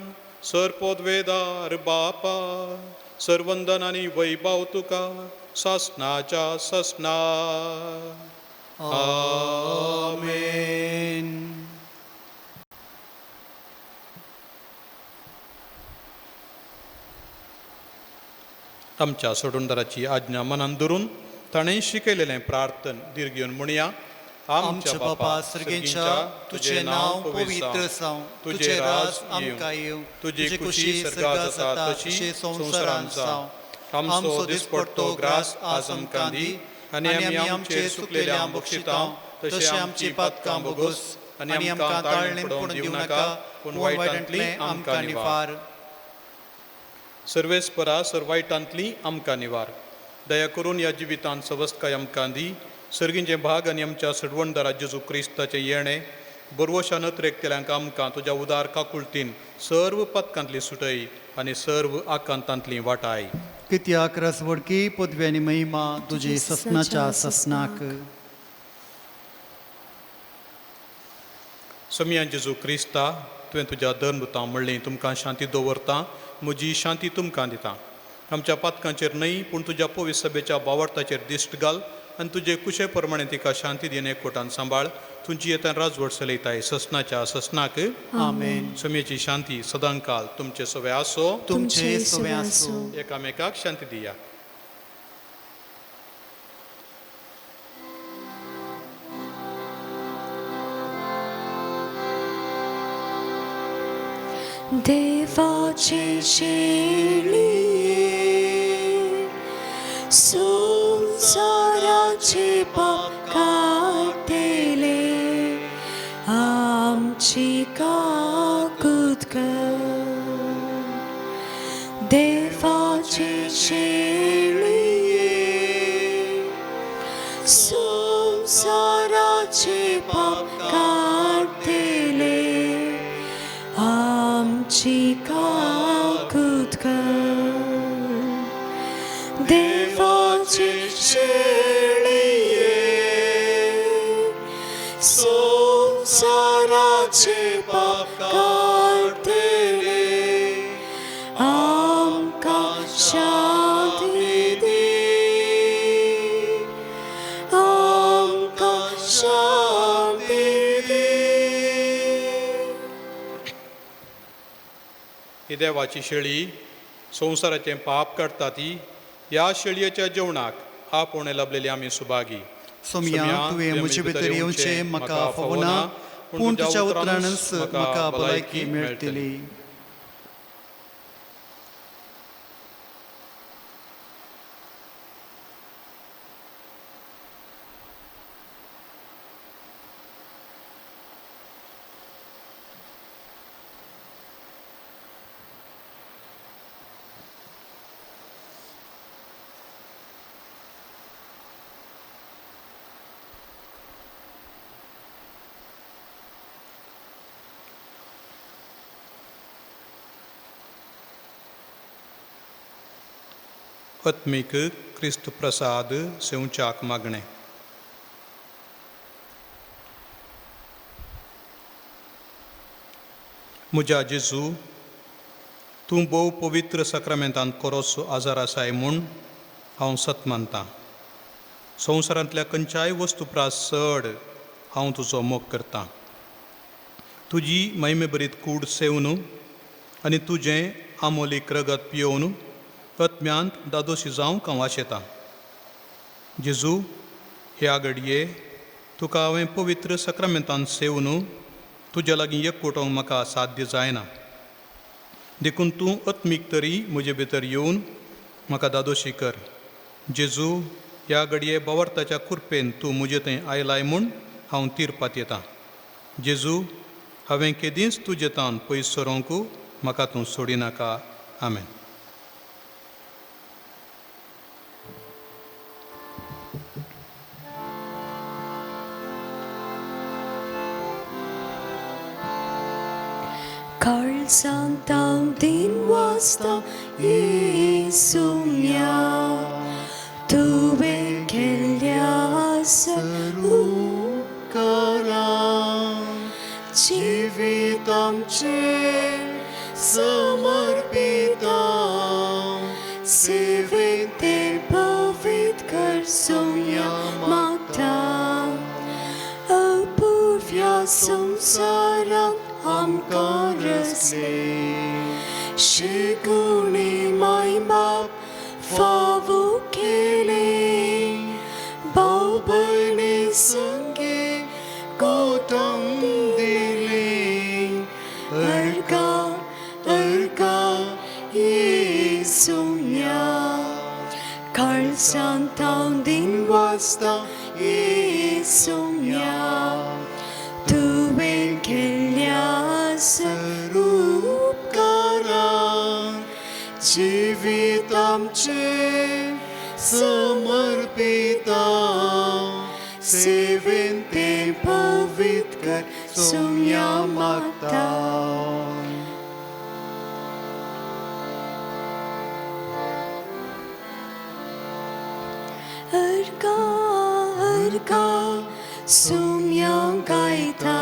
सरपोदवेदार बापा सरवंदन आनी वैभव तुका सासणाच्या सासणा. आमेन. आमच्या सोडूनदाराची आज्ञा मनान धरून ताणें शिकयलेलें प्रार्थन दीर्घ घेवन म्हणया. आमच्या बापा सर्गेंच्या, तुजें नांव पवित्र जावं, तुजें राज आमकां येवं, तुजी कुशी सर्गात जाता तशी संवसारांत जावं. आमचो दिसपडतो ग्रास आज आमकां दी आनी आमी आमचे चुकलेल्या बक्षिता तशें आमची पातकां बोगोस आनी आमकां ताळणेन पडून दिवं नाका, पूण वायटांतली आमकां निवार. सर्वेस्परा सर वायटांतली आमकां निवार. दया करून ह्या जिवितांत सवस्तकाय आमकां दी. सर्गींचे भाग आनी आमच्या सडवणदारा जेजू क्रिस्ताचें येणें बरवशा नत्रेकतेल्यांक आमकां तुज्या उदार काकुळतीन सर्व पातकांतली सुटय आनी सर्व आकांतांतली वाटाय. कित्याक रसवडकी पदवी आनी महिमा तुजी ससनाच्या ससनाक. समिया जेजू क्रिस्ता, तुवें तुज्या धर्मदुतां म्हणलें तुमकां शांती दवरता, म्हजी शांती तुमकां दिता. आमच्या पातकांचेर न्हय पूण तुज्या पवित्र सभेच्या बावडताचेर दिश्ट घाल आनी तुजे कुशे प्रमाणे तिका शांती दिन एकवटान सांबाळ. तुमची येतान राजवट चलयताय ससनाच्या ससनाक. आमेन. समेची शांती सदांकाल तुमचे सवे आसो. तुमचे सवे आसो. एकामेकाक शांती दिया. देवाचे शेळये संवसाराचे पाप काडटले आमची काकूत कर. देवाचे शेळये संवसाराचे पाप काडटले आमची काकूत कर. देवाचे शेळये संवसाराचे पाप काडटले आमकां शांती दी, आमकां शांती दी. ही देवाची शेळी संवसाराचें पाप काडटा ती ह्या शेळयेच्या जेवणाक आपोवणें लाबलेली आमी सुभागी. सोमया, तुवें म्हजे भितर येवचें म्हाका फावना, पूण तुज्या उतरानच म्हाका भलायकी मेळटली. आत्मीक क्रिस्त प्रसाद सेवच्याक मागणें. म्हज्या जेजू, तूं भोव पवित्र साक्रामेंतांत कोरोसो आजार आसाय म्हूण हांव सत मानतां। संवसारांतल्या खंयच्याय वस्तू प्रास चड हांव तुजो मोग करतां। तुजी महिमेभरीत कूड सेवन आनी तुजें आमोलीक रगत पियोवन आत्म्यांत दादोशी जावंक हांव आशेतां। जेजू, ह्या घडये तुका हांवें पवित्र साक्रामेंतांत सेवन तुज्या लागीं एकवटोवंक म्हाका साध्य जायना, देखून तूं आत्मीक तरी म्हजे भितर येवन म्हाका दादोशी कर। जेजू, ह्या घडये भावार्थाच्या कुरपेन तूं म्हजे थंय आयलाय म्हूण हांव तिरपात येता। जेजू, हांवें केदींच तुजे तावन पयस सरोंक म्हाका तूं सोडिनाका। आमेन। काळजांत हांव दिन वाचता येसुम्या, तुवें केल्ल्या उपकारा जिवीत आमचें समर्पिता, सेवेन तें पवित्र कर सोम्या मागता। अपुर्व्या संवसारांत आमकां रचले, शिगुणी मायबाप फावो केले, भाव भयणी संगी कोटम दिले। अर्गा अर्गा येसुम्या, काळजांत हांव दिन वाचता येसुम्या, तुवें केल्ल्या उपकारा जिवीत आमचें समर्पिता, सेवेन तें पवित्र कर सोम्या मागता। अर्गा अर्गा सोम्या गायता,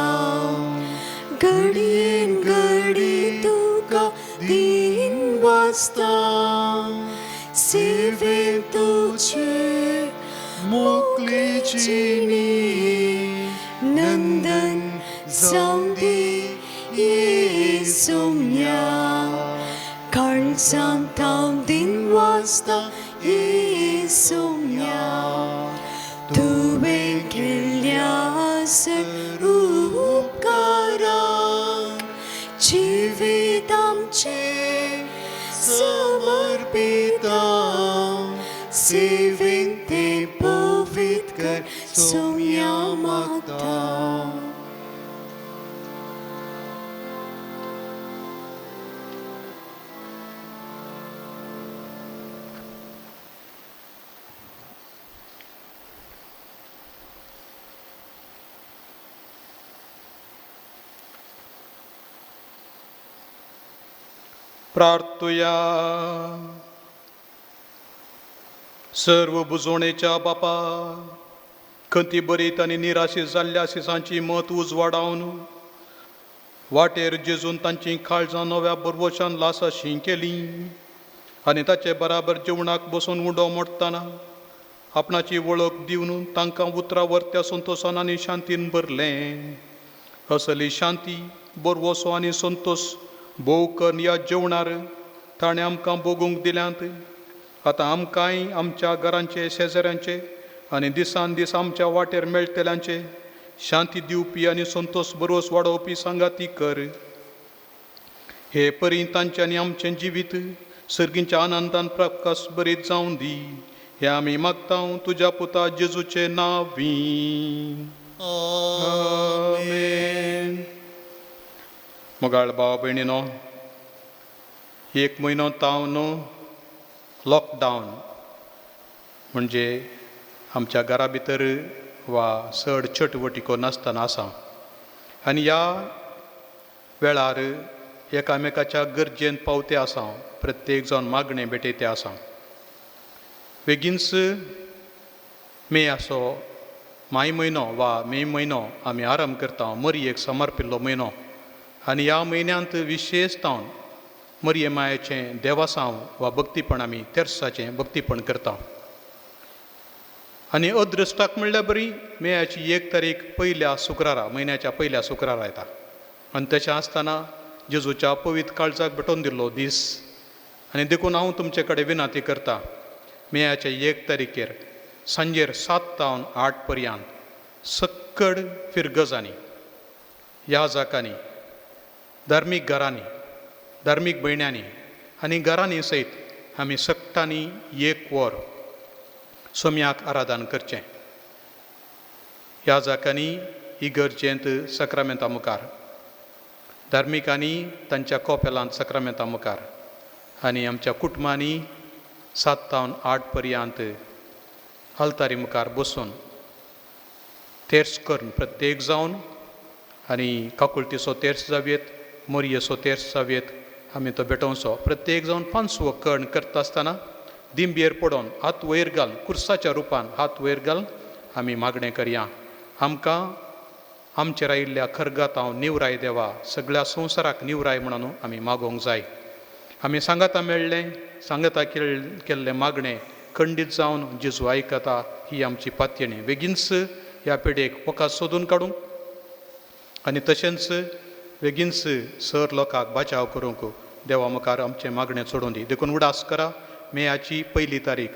घडयेन घडी तुका दिन वाचता, सेवेन तुजे मोकली नंदन जावं दी येसुम्या, काळजांत हांव दिन वाचता येसुम्या, तुवें केल्ल्या उपकारा जिवीत आमचें समर्पिता, सेवेन तें पवित्र कर सोम्या मागता। प्रार्थुया। सर्व बुजवणेच्या बापा, खंती बरीत आनी निराशी जाल्ल्या शिसांची मत उजवाडावन वाटेर जेजून तांची काळजां नव्या बरवशान लासाशी केली आनी ताचे बराबर जेवणाक बसून उंडो मोडटना आपणाची वळख दिवन तांकां उतरां वर्त्या संतोशान आनी शांतीन भरलें। असली शांती, बरवसो आनी संतोश भोव करून ह्या जेवणार ताणें आमकां भोगूंक दिल्यांत। आतां आमकांय आमच्या घरांचे, शेजाऱ्यांचे आनी दिसान दीस आमच्या वाटेर मेळटल्यांचे शांती दिवपी आनी संतोश बरोस वाडोवपी सांगाती कर। हे परी तांचें आनी आमचें जिवीत सर्गींच्या आनंदान प्रकाश बरीत जावं दी, हें आमी मागता तुज्या पुता जेजूचे नांवी। आमेन। मोगाळ भाव भयणीनो, एक म्हयनो तावन लॉकडावन म्हणजे आमच्या घरा भितर वा चड चटवटिको नासतना आसा आनी ह्या वेळार एकामेकाच्या गरजेन पावते आसा, प्रत्येक जावन मागणें भेटयते आसा। बेगीनच मे असो माय म्हयनो वा मे म्हयनो आमी आराम करता, मरयेक समर्पिल्लो म्हयनो। आनी ह्या म्हयन्यांत विशेश जावन मरिये मायेचें देवासांव वा भक्तीपण आमी तेर्साचें भक्तीपण करता. आनी अदृश्टाक म्हणल्यार बरी मेयाची 1 तारीख पयल्या शुक्रारा, म्हयन्याच्या पयल्या शुक्रारा येता. आनी तशें आसतना जेजूच्या पवित्र काळजाक भेटोवन दिल्लो दीस. आनी देखून हांव तुमचे कडेन विनंती करता, मेयाचे 1 तारखेर सांजेर 7 तावन 8 पर्यंत सक्कड फिरगजांनी, याजाकांनी, धार्मीक घरांनी, धार्मीक भयण्यांनी आनी घरांनी सयत आमी सगटांनी 1 वर सोम्याक आराधन करचें. याजाकांनी इगर्जेंत सक्रामेंता मुखार, धार्मिकांनी तांच्या कोपेलांत सक्रामेंता मुखार आनी आमच्या कुटुंबांनी 7 तावन 8 पर्यंत आल्तारी मुखार बसून तेर्स करून प्रत्येक जावन आनी काकुळतीचो तेर्स जावयेत, मोरयेचो तेर्स जावयेत, आमी तो भेटोवचो. प्रत्येक जावन पांचवो कर्ण करता आसतना दिंबयेर पडोन हात वयर घाल, कुर्साच्या रुपान हात वयर घाल आमी मागणें करया. आमकां आमचेर आयिल्ल्या खरगातांव निवराय देवा, सगळ्या संवसाराक निवराय म्हणून आमी मागोवंक जाय. आमी सांगाता मेळ्ळें, सांगाता केल्लें मागणें खंडीत जावन जेजू आयकता ही आमची पातयेणी. बेगीनच ह्या पिढेक वखद सोदून काडूंक आनी तशेंच बेगीनच सर लोकांक बचाव करूंक देवा मुखार आमचें मागणें चडोवन दी. देखून उडास करा, मेयाची 1 तारीख,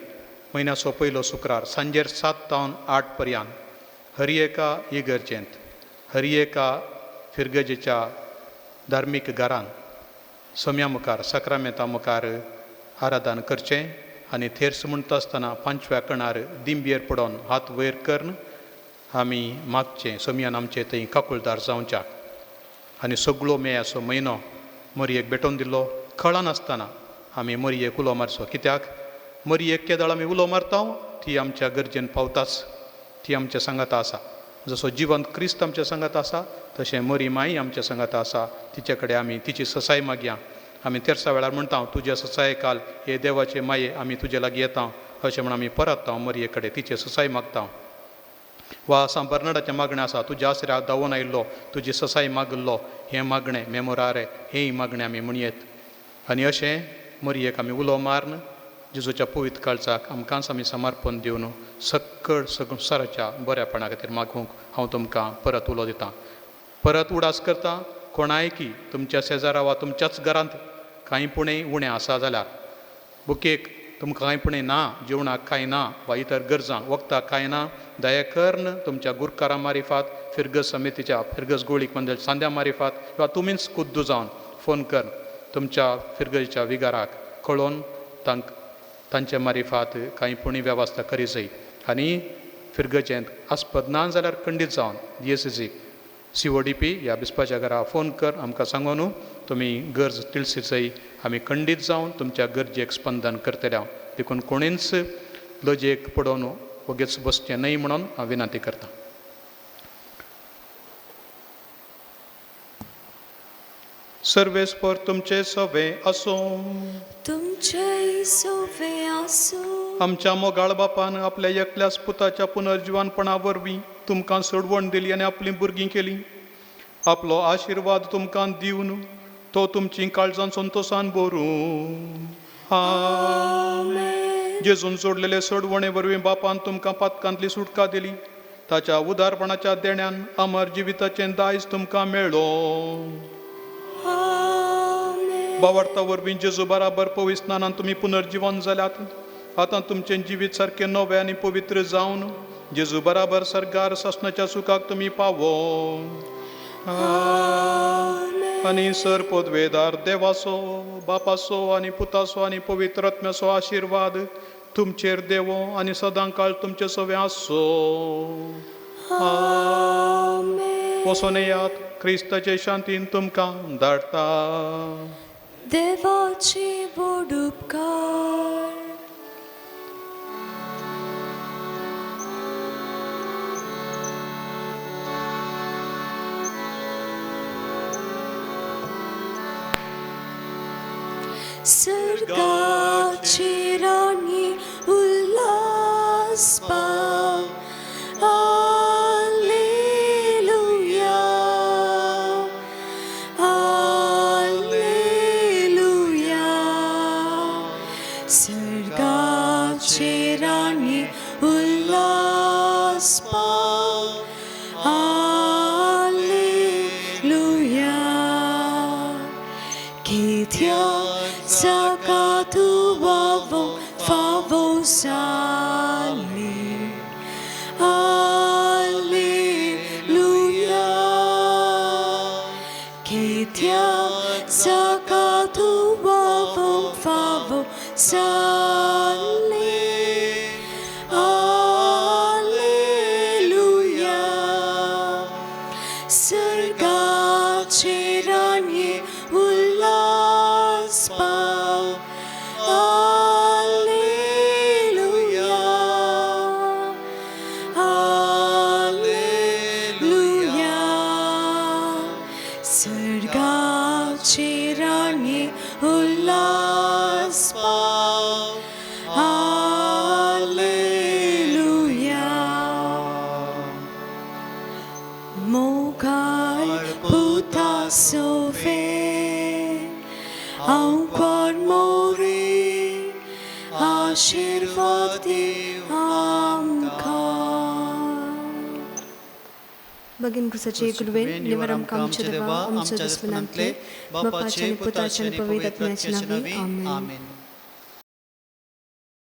म्हयन्याचो पयलो शुक्रार, सांजेर 7 तावन 8 पर्यंत हर एका इगर्जेंत, हर एका फिरगजेच्या धार्मीक घरान सोम्या मुखार, सक्रामेंता मुखार आराधन करचें. आनी थेर्स म्हणटा आसतना पांचव्या कणार दिंबयेर पडोन हात वयर करून आमी मागचें, सोम्यान आमचे थंय काकुळदार जावच्याक. आनी सगळो मेयाचो म्हयनो मरयेक भेटोवन दिल्लो कळनासतना आमी मरयेक उलो मारचो. कित्याक मरयेक केदळ आमी उलो मारता ती आमच्या गरजेन पावताच, ती आमच्या सांगाता आसा. जसो जिवंत क्रिस्त आमच्या सांगाता आसा तशें मरी माई आमच्या सांगाता आसा. तिचे कडेन आमी तिची ससाय मागया. आमी तेरसा वेळार म्हणटा, तुज्या ससाये काल हे देवाचे माये आमी तुजे लागीं येता अशें म्हण आमी परत मरये कडेन तिचे ससाय मागता. वा सांत बर्नाडाचें मागणें आसा, तुज्या आसऱ्याक धांवून आयिल्लो, तुजी ससाय मागिल्लो, हें मागणें मेमोरारे, हेंय मागणें आमी म्हणयेत. आनी अशें मरयेक आमी उलो मारून जेजूच्या पवित्र काळजाक आमकांच आमी समर्पण दिवन सक्कड संवसाराच्या बऱ्यापणा खातीर मागूंक हांव तुमकां परत उलो दितां. परत उडास करता, कोणायकी तुमच्या शेजारा वा तुमच्याच घरांत कांय पुणें उणें आसा जाल्यार बुकेक तुमकां कांय पुणें ना, जेवणाक कांय ना वा इतर गरजांक वखदाक कांय ना, दया करून तुमच्या गुरकारां मारिफात, फिरगज समितीच्या फिरगज गोळीक मंडळ सांद्या मारिफात वा तुमीच खुद्द जावन फोन कर तुमच्या फिरगजीच्या विगाराक कळोवन तांचे मारिफात कांय पुणी वेवस्था करी जाय. आनी फिरगजेंत आस्पद ना जाल्यार खंडीत जावन DSCC CODP ह्या बिस्पाच्या घरा फोन कर, आमकां सांगो न्हू तुमी गरज तिळसी जाय, आमी खंडीत जावन तुमच्या गरजेक स्पंदन करतले. हांव देखून कोणीच लजेक पडोवन वगेच बसचें न्हय म्हणून हांव विनंती करतां. सर्वेस्पर तुमचे सवे आसूं, तुमचे सवे आसूं. आमच्या मोगाळ बापान आपल्या एकल्याच पुताच्या पुनर्जिवानपणा वरवीं तुमकां सोडवण दिली आनी आपलीं भुरगीं केलीं. आपलो आशिर्वाद तुमकां दिवन तो तुमचीं काळजां संतोसान भरूं. आमेन. जेजून सोडलेले सोडवणे वरवीं बापान तुमकां पातकांतली सुटका दिली. ताच्या उदारपणाच्या देण्यान अमर जिविताचें दायज तुमकां मेळ्ळो. बावार्ता वरवीं जेजू बराबर पवित्र स्नानान तुमी पुनर्जिवन जाल्यात. आतां तुमचें जिवीत सारकें नवें आनी पवित्र जावन जेजू बराबर सर्गार सासणाच्या सुखाक तुमी पावो. आनी सर पदवेदार देवाचो, बापाचो आनी पुताचो आनी पवित्र आत्म्याचो आशिर्वाद तुमचेर देवो आनी सदां काळ तुमचे सवे आसो. वचोन येयात, क्रिस्ताचे शांतीन तुमकां धाडटा. देवाचे व्हड उपकार. सर्गाची राणी उल्हास पाव, हालेलुया, हालेलुया. त्याग जाका तूं फावो जाले. आलेलुया. सर्गाचे राणये उल्हास पाव. आलेलुया. आलेलुया. सर्गाचे राणये उल्हास पाव. आलेलुया. मोगाळ पुता सोवे आंकोर मोरे आशीर्वाद दी आमकां. भगिनी क्रुसाचे गुरुवे निवार आमकां आमच्या देवा आमच्या दुस्मनांतले बापाचे आनी पुताचे आनी पवित्र आत्म्याच्या नांवान आमेन. आमेन.